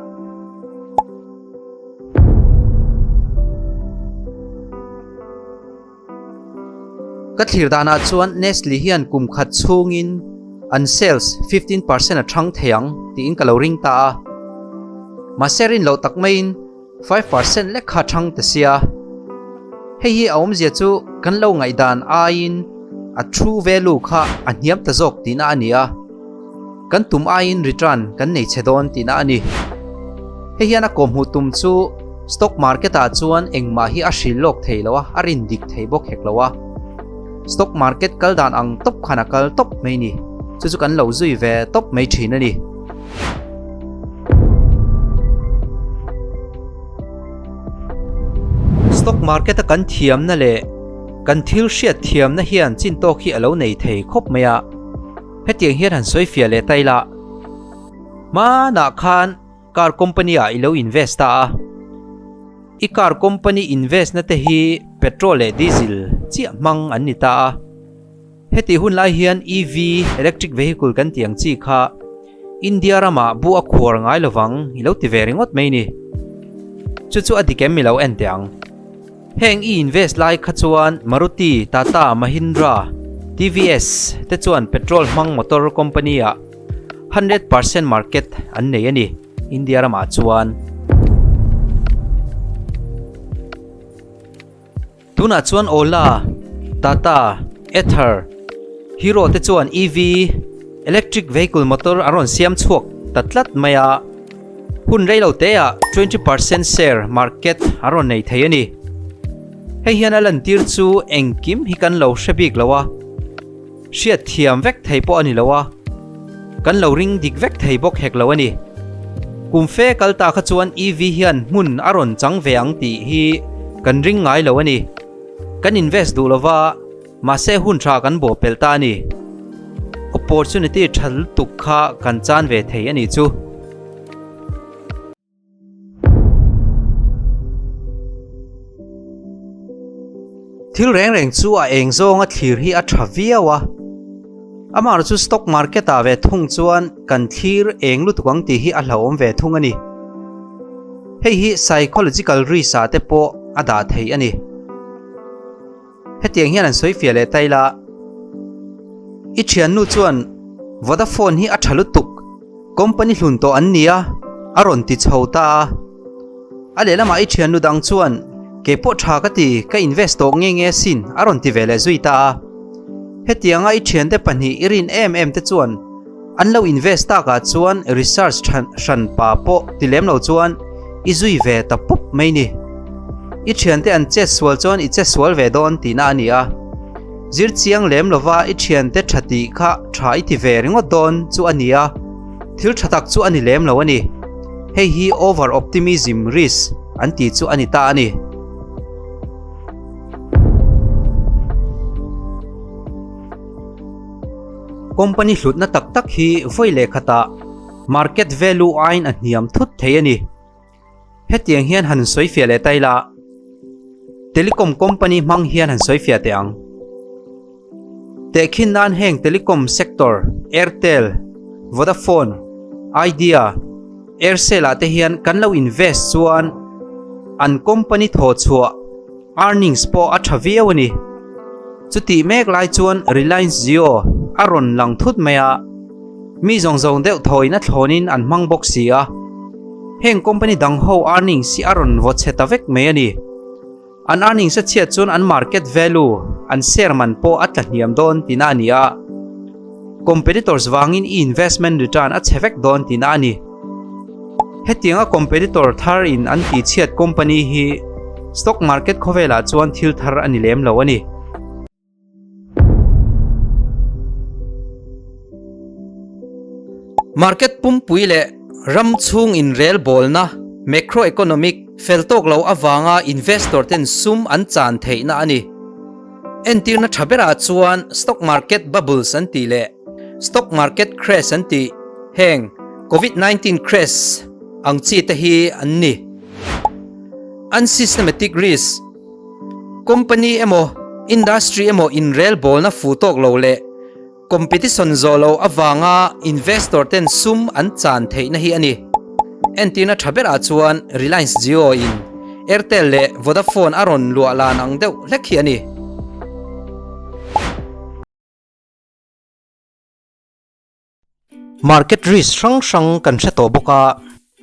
Ka thlir danah chuan Nestle hian kum khat chhungin an sales 15% a thang thei ang tiin ka lo ring ta a. Mahse rin loh tak maiin 5% lek kha thang ta sia. Hei hi a awmzia chu kan lo ngaihdan aiin a true value kha a hniam ta zawk tihna a ni a. Kan tum aiin return kan nei chhe dawn tihna a ni. Hei hian a kawhhmuh tum chu stock market ah chuan engmah hi a hril lawk thei lo a, a rin dik thei bawk hek lo a. Stock market kal dan ang tawp khan a kal tawp mai ni. Chu chu kan lo zui ve tawp mai thin a ni. Stock market a kan thiamna leh kan thil hriat thiamna hian chin tawk hi a lo nei thei khawp mai a. Hetiang hian han sawi fiah leh ta ila, hmanah khan car company ah i lo invest ta a, i car company invest na te hi petrol leh diesel chiah hmang an ni ta a, hetih hun lai hian EV, electric vehicle kan tih ang chi kha India ramah bu a khuar ngai lovang i lo ti ve ringawt mai ni. Chu chu a dik em i lo en teh ang. Heng i invest lai kha chuan Maruti, Tata, Mahindra, TVS te chuan petrol hmang motor company ah 100% market an nei a ni India ramah chuan. Tunah chuan Ola, Tata, Ather, Hero te chuan EV, electric vehicle motor an rawn siam chhuak ta tlat mai a. Hun rei lo teah 20% share market an rawn nei thei a ni. Hei hian a lantir chu engkim hi kan lo hre bik lo a, hriat thiam vek thei pawh a ni lo a, kan lo ring dik vek thei bawk hek lo a ni. Kum fe kal ta kha chuan EV hian hmun a rawn chang ve ang tih hi kan ring ngai lo a ni. Kan invest duh lova. Mahse hun tha kan bawh pelh ta a ni. Opportunity tha lutuk kha kan chan ve thei a nih chu. Thil reng reng chu a eng zawnga thlir hi a tha viau a. Amaherawhchu chu stock market ah ve thung chuan kan thlir eng lutuk ang tih hi a hlauhawm ve thung a ni. Hei hi psychological risk ah te pawh a dah theih a ni. Hetiang hian an sawi fiah leh ta ila, I thiannu chuan Vodafone hi a tha lutuk, company hlun tawh an nia, a rawn ti chho ta a. A lehlamah i thiannu dang chuan kei pawh tha ka ti, ka invest tawh nge nge asin, a rawn ti ve leh zui ta a. Hetianga i thiante pahnih i rin em em te chuan An lo invest takah chuan research hran pa pawh ti lem lo chuan i zui ve ta pup mai ni. I thiante an chet sual chuan i che sual ve dawn tihna a ni a. Zir chiang lem lova i thiante tha tih kha tha i ti ve ringawt dawn chu a ni a, thil tha tak chu a ni lem lo a ni. Hei hi over optimism risk an tih chu a ni ta a ni. Company hlutna tak tak hi vawi leh khatah market value aiin a hniam thut thei a ni. Hetiang hian han sawi fiah leh ta ila, telecom company hmang hian han sawi fiah teh ang. Tehkhin nan heng telecom sector Airtel, Vodafone, Idea, Aircel ah te hian kan lo invest chuan an company thawhchhuah Earnings pawh a tha viau a ni. Chutih mek lai chuan Reliance Jio a rawn lang thut mai a, mi zawng zawng deuh thawiin a thlawnin an hmang bawk si a. Heng company dang ho earnings hi a rawn vaw chhe ta vek mai a ni. An earnings a chhiat chuan an market value, an share man pawh a tla hniam dawn tihna a ni a. Competitors vangin i investment return a chhe vek dawn tihna a ni. Hetianga competitor thar in an tihchhiat company hi. Stock market khawvelah chuan thil thar a ni lem lo a ni. Market pumpui leh ram chhung inrelbawlna, macroeconomic, fel tawk lo avanga investor ten sum an chan theihna a ni. Entirna tha berah chuan stock market bubbles an tih leh stock market crash an tih heng Covid 19 crash ang chi te hi an ni. Unsystematic risk, Company emaw industry emaw inrelbawlna fu tawk lo leh Competition zawh loh avanga investor ten sum an chan theihna hi a ni. Entirna tha berah chuan Reliance Jio in Airtel leh Vodafone a rawn luah lan ang deuh hlek hi a ni. Market risk hrang hrang kan hre tawh bawk a,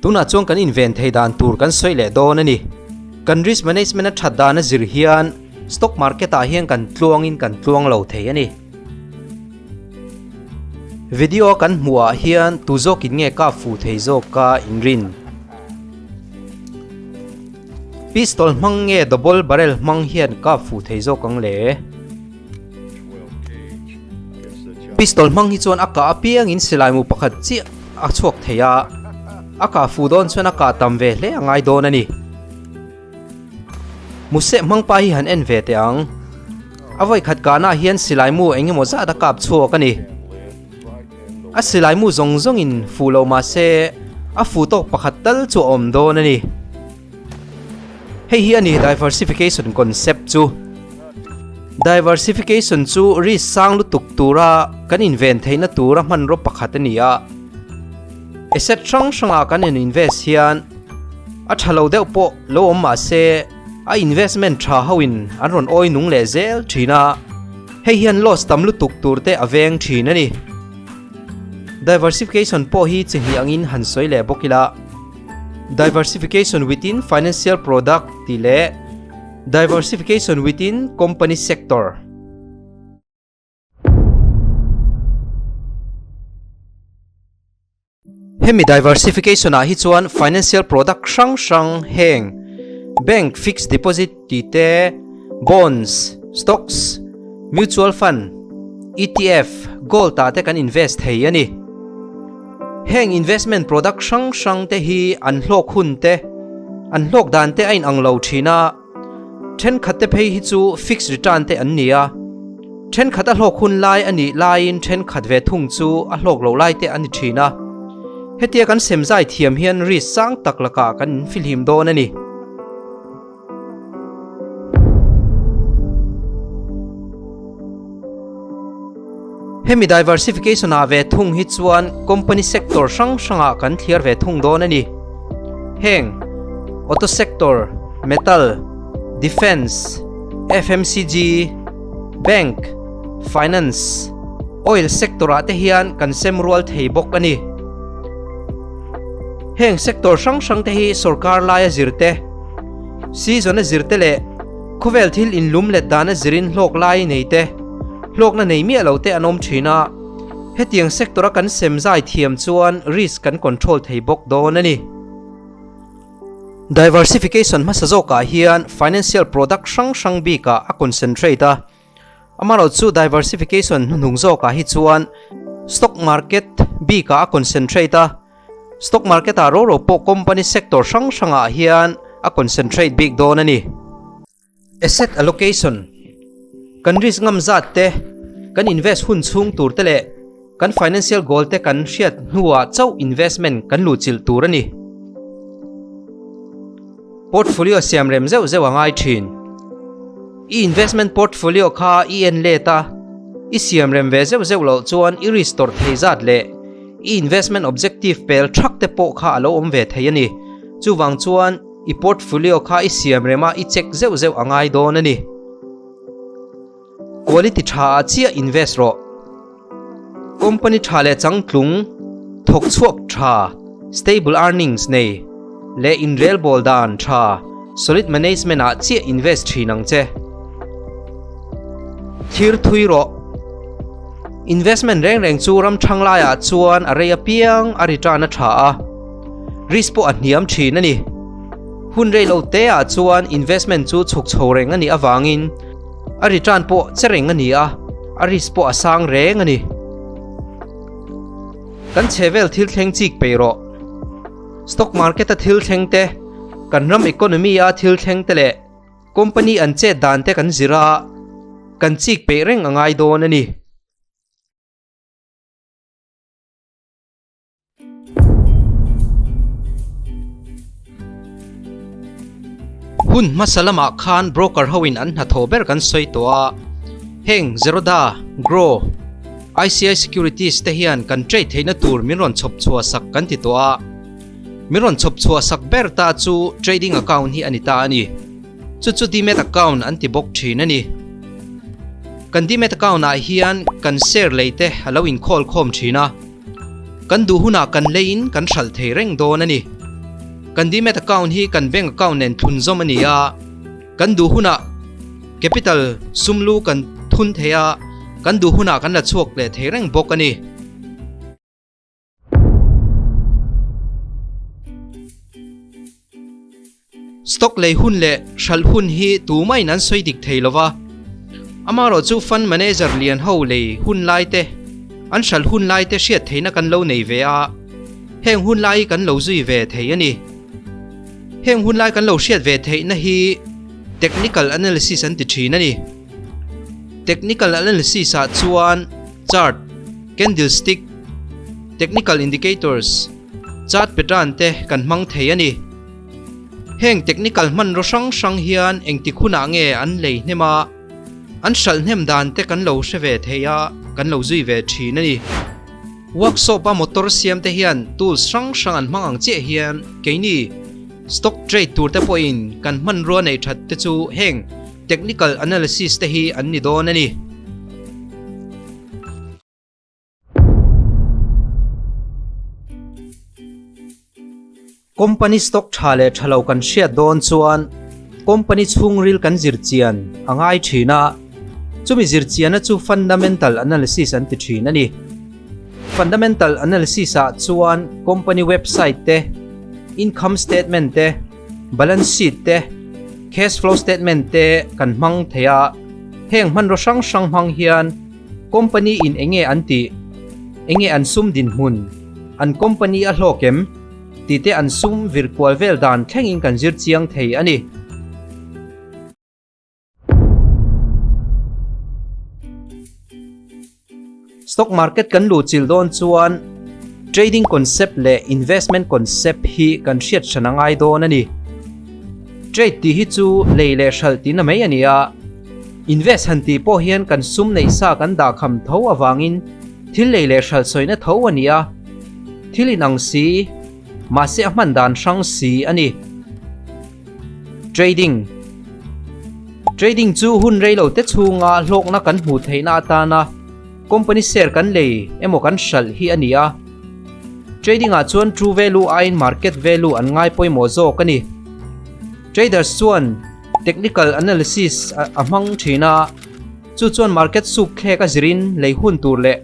tunah chuan kan inven thei dan tur kan sawi leh dawn a ni. Kan risk management a that dan a zir hian stock market ah hian kan tluangin kan tluang lo thei a ni. Video a kan hmuh ah hian tu zawkin nge kap fu thei zawk ka inrin? Pistol hmang nge double barrel hmang hian kap fu thei zawk ang le? Pistol hmang hi chuan a kah apiangin silaimu pakhat chiah a chhuak thei a, a kah fuh dawn chuan a kah tam ve hle a ngai dawn a ni. Museh hmang pa hi han en ve teh ang. A vawikhat kahnaah hian silaimu eng emaw zat a kap chhuak a ni. A silaimu zawng zawngin fuh lo mah se a fuh tawk pakhat tal chu a awm dawn a ni. Hei hi a ni diversification concept chu. Diversification chu risk sang lutuk tura kan inven theihna tura hmanraw pakhat a ni a. Asset hrang hrangah kan in invest hian a tha lo deuh pawh lo awm mah se a investment tha hoin an rawn awi nung leh zel thin a, hei hian loss tam lutuk tur te a veng thin a ni. Diversification pawh hi chi hnih angin han sawi leh bawk ila. Diversification within financial product tih leh Diversification within company sector. Hemi diversification ah hi chuan financial product hrang hrang heng bank fixed deposit tih te, bonds, stocks, mutual fund, ETF, gold ah te kan invest thei a ni. Heng investment product hrang hrang te hi an hlawk hun te, an hlawk dan te a inang lo thin a, thenkhat te phei hi chu fixed return te an ni a, thenkhat a hlawk hun lai a nih laiin thenkhat ve thung chu a hlawk lo lai te a ni thin a. Hetia kan semzai thiam hian risk sang tak lakah kan infihlim dawn a ni. Hemi diversification ah ve thung hi chuan company sector hrang hrangah kan thliar ve thung dawn a ni. Heng, auto sector, metal, defence, FMCG, bank, finance, oil sector ah te hian kan sem rual thei bawk a ni. Heng sector hrang hrang te hi sorkar laia zir te, Season a zir te leh khawvel thil inlum let dan a zirin hlawk lai nei te, hlawkna nei miah lo te an awm thin a, hetiang sector a kan sem zai thiam chuan risk kan control thei bawk dawn a ni. Diversification hmasa zawkah hian financial product hrang hrang bikah a concentrate a, amaherawhchu diversification hnuhnung zawkah hi chuan stock market bikah a concentrate a, Stock market ah ro ro pawh company sector hrang hrang ah hian a concentrate bik dawn a ni. Asset allocation, Kan risk ngam zat te, kan invest hun chhung tur te leh kan financial goal te kan hriat hnuah chauh investment kan luhchilh tur a ni. Portfolio siam rem zeuh zeuh a ngai thin. I investment portfolio kha i en let a, i siam rem ve zeuh zeuh loh chuan i risk tawrh thei zat leh I investment objective pel thak te pawh kha a lo awm ve thei a ni. Chuvang chuan i portfolio kha i siam rem a, i check zeuh zeuh a ngai dawn a ni. Quality tha ah chiah invest rawh. Company tha leh changtlung, thawk chhuak tha, stable earnings nei, leh inrelbawl dan tha, solid management ah chiah invest thin ang che. Thlir thui rawh. Investment reng reng chu ram thang laiah chuan a rei apiang a return a tha a, risk pawh a hniam thin a ni. Hun rei lo te ah chuan investment chu chhuk chho reng a nih avangin a return pawh che reng a ni a, a risk pawh a sang reng a ni. Kan chhevel thil thleng chik peih rawh. Stock market a thil thleng te, kan ram economy a thil thleng te leh company an chet dan te kan zir a, kan chik peih reng a ngai dawn a ni. Hun hmasa lamah khan broker hoin an hnathawh ber kan sawi tawh a, heng Zerodha, Groww, ICI Securities te hian kan trade theihna tur min rawn chhawp chhuah sak kan ti tawh a, min rawn chhawp chhuah sak ber ta chu trading account hi a ni ta a ni. Chu chu demat account an ti bawk thin a ni. Kan demat account ah hian kan share lei te a lo inkhawl khawm thin a. Kan duh hunah kan leiin kan hralh thei reng dawn a ni. Kan demat account hi kan bank account nen thlunzawm a ni a, kan duh hunah capital sum lu kan thun thei a, kan duh hunah kan la chhuak leh thei reng bawk a ni. Stock lei hun leh hralh hun hi tumahin an sawi dik thei lo va, amaherawh chu fund manager lian ho lei hun lai te, an hralh hun lai te hriat theihna kan lo nei ve a, heng hun lai hi kan lo zui ve thei a ni. Heng hun lai kan lo hriat ve theihna hi technical analysis an ti thin a ni. Technical analysis ah chuan chart, candlestick, technical indicators, Chart pattern te kan hmang thei a ni. Heng technical hmanraw hrang hrang hian engtik hunah nge an lei hnem a, an hralh hnem dan te kan lo hre ve thei a, kan lo zui ve thin a ni. Workshop a motor siam te hian tools hrang hrang an hmang ang chiah hian keini stock trade tur te pawhin kan hmanrua neih that te chu heng technical analysis te hi an ni dawn a ni. Company stock tha leh tha lo kan hriat dawn chuan company chhungril kan zir chian a ngai thin a, chumi zir chianna chu fundamental analysis an ti thin a ni. Fundamental analysis ah chuan company website te, income statement te, balance sheet te, cash flow statement te kan hmang thei a, heng hmanraw hrang hrang hmang hian Company in enge an tih? Enge an sum dinhmun? An company a hlawk em? Tih te an sum vir kual vel dan thlengin kan zir chiang thei a ni. Stock market kan luh chilh dawn chuan trading concept leh investment concept hi kan hriat hran a ngai dawn a ni. Trade tih hi chu lei leh hralh tihna mai a ni a. Invest han tih pawh hian kan sum neih sa kan dah kham tho avangin thil lei leh hralh sawina tho a ni a, thil inang si, mahse a hman dan hrang si a ni. Trading Trading chu hun rei lo te chhunga hlawkna kan hmuh theihna atana company share kan lei emaw kan hralh hi a ni a. Trading ah chuan true value aiin market value an ngai pawimawh zawk a ni. Traders chuan Technical analysis a hmang thin a, chu chuan market suk thlek a zirin lei hun tur leh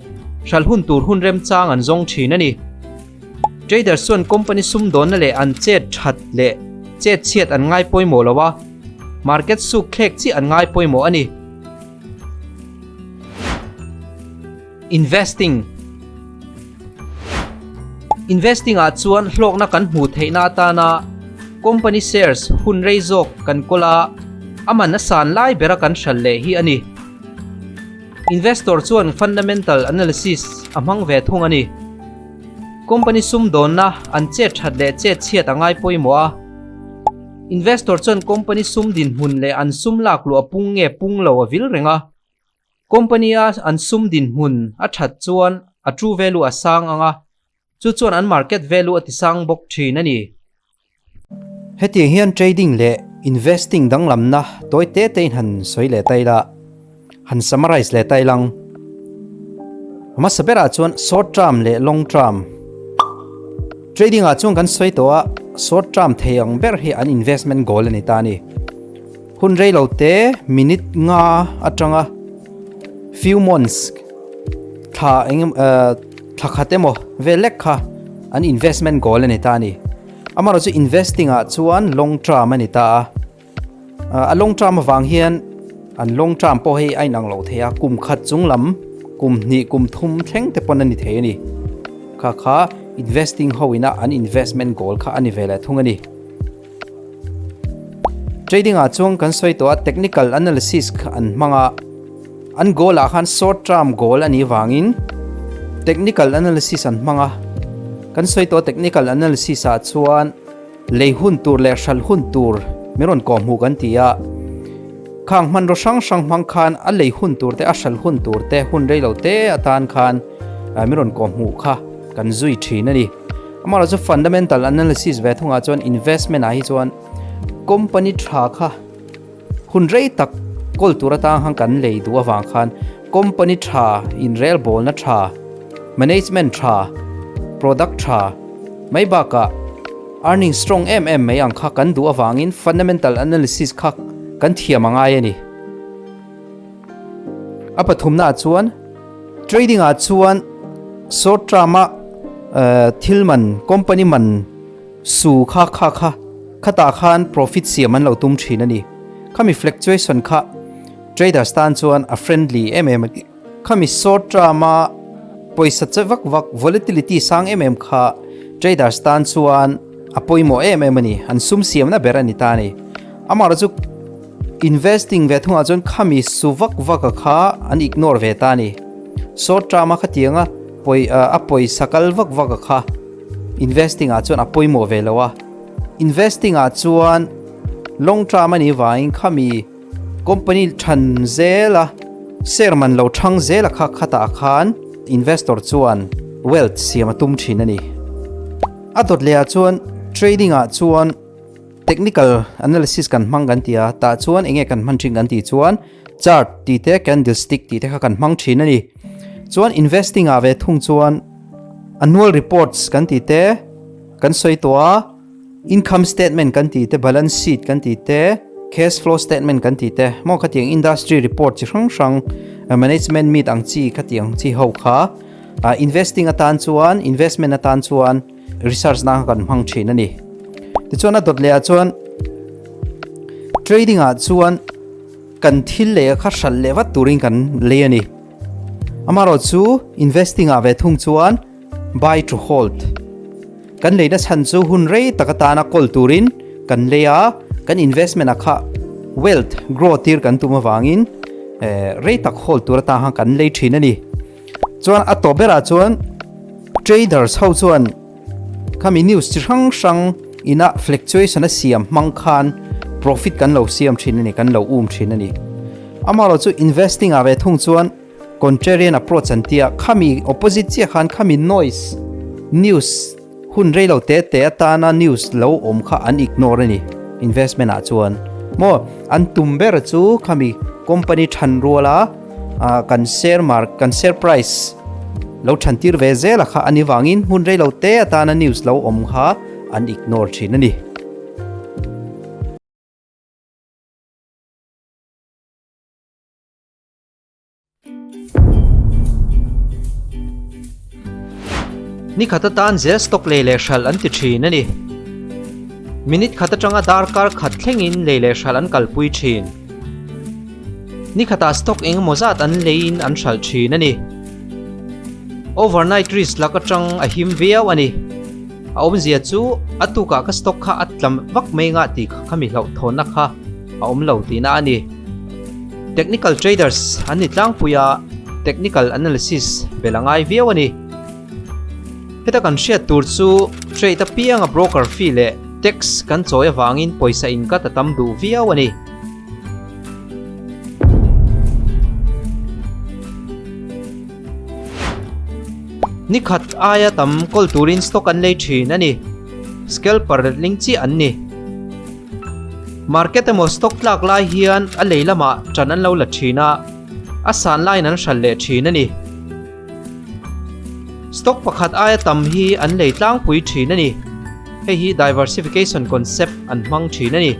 hralh hun tur hun remchang an zawng thin a ni. Traders chuan company sumdawnna leh an chet that leh chet chhiat an ngai pawimawh lo a, market suk thlek chiah an ngai pawimawh a ni. Investing Investing ah chuan hlawkna kan hmuh theihna atana company shares hun rei zawk kan kawl a, a man a san lai bera kan hralh leh hi a ni. Investor chuan fundamental analysis a hmang ve thung a ni. Company sumdawnna an chet that leh chet chhiat a ngai pawimawh a. Investor chuan company sum dinhmun leh an sum lakluh a pung nge pung lo a vil reng a. Company-a an sum dinhmun a that chuan a true value a sang ang a, chu chuan an market value a tisang bawk thin a ni. Hetiang hian trading leh investing danglamna tawi te tein han sawi leh ta ila, han summarize leh ta ilang. Hmasa berah chuan short term leh long term. Trading ah chuan kan sawi tawh a, short term thei ang ber hi an investment goal a ni ta a ni. Hun rei lo te minute nga atanga few months thla eng thla khat emaw vel lek kha an investment goal a ni ta a ni. Amaherawhchu investing ah chuan long term a ni ta a. A long term avang hian an long term pawh hei a inang lo thei a, kum khat chung lam, kum hnih, kum thum thleng te pawn a ni thei a ni. Kha kha investing ho ina an investment goal kha a ni ve leh thung a ni. Trading ah chuan kan sawi tawh a, technical analysis kha an hmang a, an goal ah khan short term goal a nih vangin technical analysis an hmang a. Kan sawi tawh a technical analysis ah chuan Lei hun tur leh hral hun tur min rawn kawh hmuh kan ti a, khang hmanraw hrang hrang hmang khan a lei hun tur te a hral hun tur te hun rei lo te atan khan min rawn kawh hmuh kha kan zui thin a ni. Amaherawhchu fundamental analysis ve thungah chuan investment ah hi chuan company tha kha Hun rei tak kawl tur atang han kan lei duh avang khan company tha, inrelbawlna tha, management tha, product tha mai bakah earning strong em em mai ang kha kan duh avangin fundamental analysis kha kan thiam a ngai a ni. A pathumnaah chuan trading ah chuan short term a thil man company man Su kha kha kha khatah khan profit siam an lo tum thin a ni. Khami fluctuation kha traders tan chuan a friendly em em a ni. Khami short term a pawisa che vak vak volatility sang em em kha traders tan chuan a pawimawh em em a ni. An sum siamna ber a ni ta a ni. Amaherawhchu chu investing ve thungah chuan khami su vak vak a kha an ignore ve ta a ni. Short term a khatianga a pawisa kal vak vak a kha. Investing ah chuan a pawimawh ve lo a, investing ah chuan long term a nih vangin khami company than zel a, share man lo thang zel a kha khatah khan investor chuan wealth siam a tum thin a ni. A dawt leh ah chuan trading ah chuan technical analysis kan hmang kan ti a, tah chuan enge kan hman thin kan tih chuan chart tih te candlestick tih te kha kan hmang thin a ni. Chuan investing ah ve thung chuan annual reports kan tih te kan sawi tawh a, income statement kan tih te, balance sheet kan tih te, cash flow statement kan tih te maw khatiang industry report chi hrang hrang management meet ang chi khatiang chi ho kha investing atan chuan investment atan chuan research na kan hmang thin a ni. Tichuan a dawt leh ah chuan trading ah chuan kan thil leh kha hralh leh vat turin kan lei a ni. Amaherawh chu investing ah ve thung chuan buy to hold kan leina chhan chu hun rei tak atana kawl turin kan lei a, kan investment ah kha wealth grow tir kan tum avangin rei tak hold tur atan khan kan lei thin a ni. Chuan a tawp berah chuan traders ho chuan Khami news chi hrang hrang ina fluctuation a siam hmang khan profit kan lo siam thin a ni, kan lo um thin a ni. Amaherawh chu investing ah ve thung chuan contrarian approach an tia, khami opposite chiah khan khami noise, news hun rei lo te te atana news lo awm kha an ignore a ni investment ah chuan. Maw an tum ber chu khami company than ruala kan share mark kan share price lo than tir ve zel a kha ani wangin hun rei lo te atana news lo awm kha an ignore thin a ni. Ni khat atan zel stock lei leh hralh an ti thin a ni. Minute khat atanga darkar khat thlengin lei leh hralh an kalpui thin. Ni khatah stock eng emaw zat an leiin an hralh thin a ni. Overnight risk lak atang a him viau a ni. A awmzia chu a tukah ka stock kha a tla vak mai ngah tih kha khami hlauhthawnna kha a awm lo tihna a ni. Technical traders an ni tlangpui a, technical analysis bel a ngai viau a ni. Heta kan hriat tur chu trade apianga broker fee leh tax kan chawi avangin pawisa inkat a tam duh viau a ni. Ni khat aia tam kawl turin stock an lei thin a ni. Scalper letling chiah an ni. Market emaw stock tlak lai hian a lei lamah tan an lo la thin a, a san laiin an hral leh thin a ni. Stock pakhat aia tam hi an lei tlangpui thin a ni. Hei hi diversification concept an hmang thin a ni.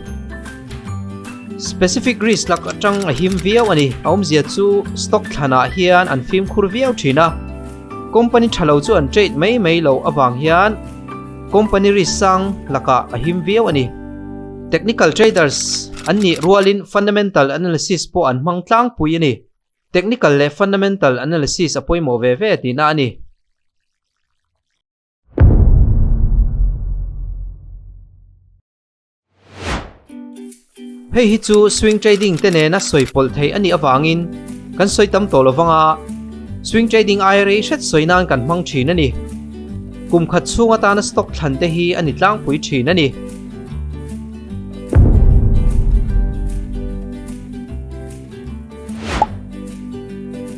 Specific risk lak atang a him viau a ni. A awmzia chu stock thlanah hian an fimkhur viau thin a, company tha lo chu an trade mai mai loh avang hian. Company risk sang lakah a him viau a ni. Technical traders an nih rualin fundamental analysis pawh an hmang tlangpui a ni. Technical leh fundamental analysis a pawimawh ve ve tihna a ni. Hei hi chu swing trading te nena sawi pawlh theih a nih avangin kan sawi tam tawh lovang a, swing trading aia rei hret sawi nan kan hmang thin a ni. Kum khat chhung atana stock thlan te hi a ni tlangpui thin a ni.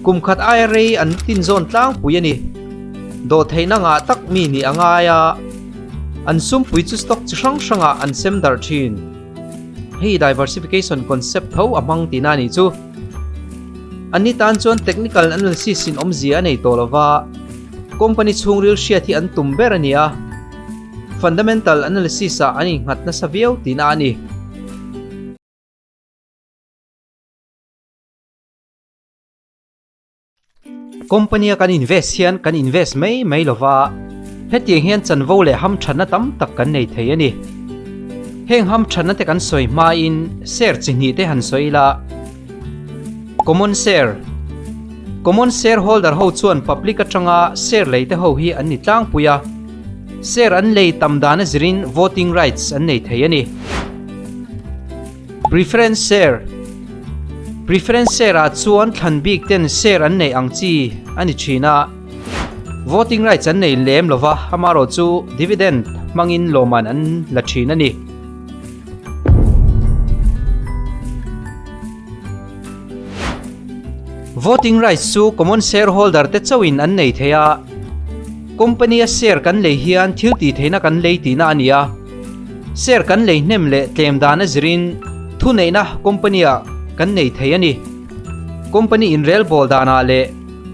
Kum khat aia rei an tinzawn tlangpui a ni. Dawhtheihna ngah tak mi nih a ngai a, an sumpui chu stock chi hrang hrangah an sem darh thin. Hei diversification concept tho a hmang tihna a nih chu. Anni tan chuan technical analysis in awmzia a nei tawh lova, company chhungril hriat hi an tum ber a ni a, fundamental analysis ah an innghat nasa viau tihna a ni. Company a kan invest hian kan invest mai mai lova, hetiang hian chanvo leh hamthatna tam tak kan nei thei a ni. Heng hamthatna te kan sawi hmain share chi hnih te han sawi ila, Common share, Common share holder ho chuan public atanga share lei te ho hi an ni tlangpui a, share an lei tam dan a zirin voting rights an nei thei a ni. Preference share, Preference share ah chuan thlan bik ten share an neih ang chi a ni thin a, voting rights an nei lem lova, amaherawh chu dividend hmangin lawmman an la thin a ni. Voting rights chu common shareholder te chauhin an nei thei a, company a share kan lei hian thil tih theihna kan lei tihna a ni a. Share kan lei hnem leh tlem dan a zirin thuneihna company ah kan nei thei a ni. Company inrelbawl danah leh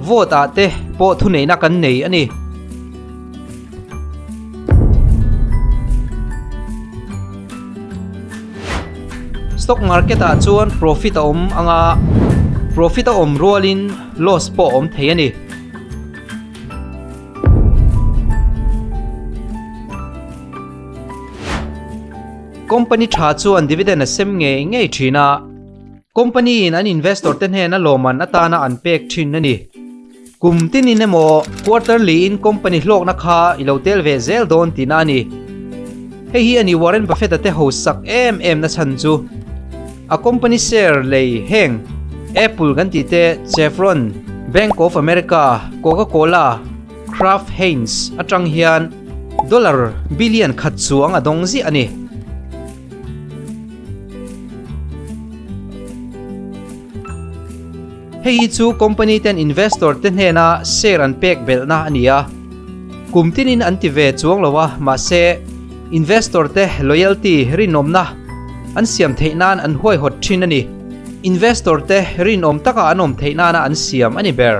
vote ah te pawh thuneihna kan nei a ni. Stock market ah chuan profit a awm anga profit a awm rualin loss pawh a awm thei a ni. Company tha chuan dividend a sem ngei ngei thin a, company in an investor te hnena lawmman atana an pek thin a ni. Kum tinin emaw quarterly in company hlawkna kha i lo tel ve zel dawn tihna a ni. Hei hi a ni Warren Buffett-a te hausak em em na chhan chu. A company share lei heng Apple kan tih te, Chevron, Bank of America, Coca-Cola, Kraft Heinz atang hian dollar billion khat chuang a dawng ziah a ni. Hei hi chu company ten investor te hnena share an pek belhna a ni a. Kum tinin an ti ve chuang lo a, mahse investor te loyalty rinawmna an siam theih nan an huaihawt thin a ni. Investor te rinawm taka an awm theih nana an siam a ni ber.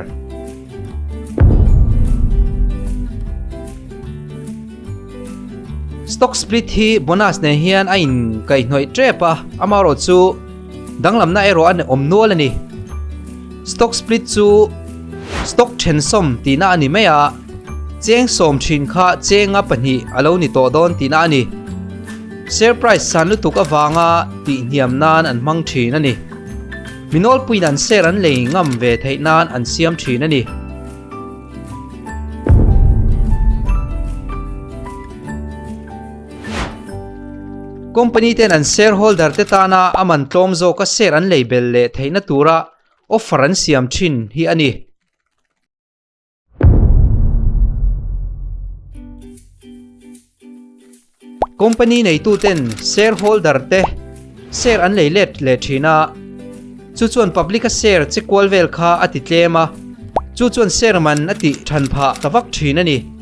Stock split hi bonus nen hian a inkaihhnawih tep a, amaherawh chu danglamna erawh a awm nual a ni. Stock split chu stock thensawm tihna a ni mai a, cheng sawm thin kha chenga pahnih a lo ni tawh dawn tihna a ni. Share price san lutuk avanga tihhniam nan an hmang thin a ni. Mi nawlpuiin an share an lei ngam ve theih nan an siam thin a ni. Company ten an shareholder te tana a man tlawm zawka share an lei belh leh theihna tura offer an siam thin hi a ni. Company neituten shareholder te share an lei let leh thin a, chu chuan public a share che kual vel kha a ti tlem a, chu chuan share man a tih than phah ta vak thin a ni.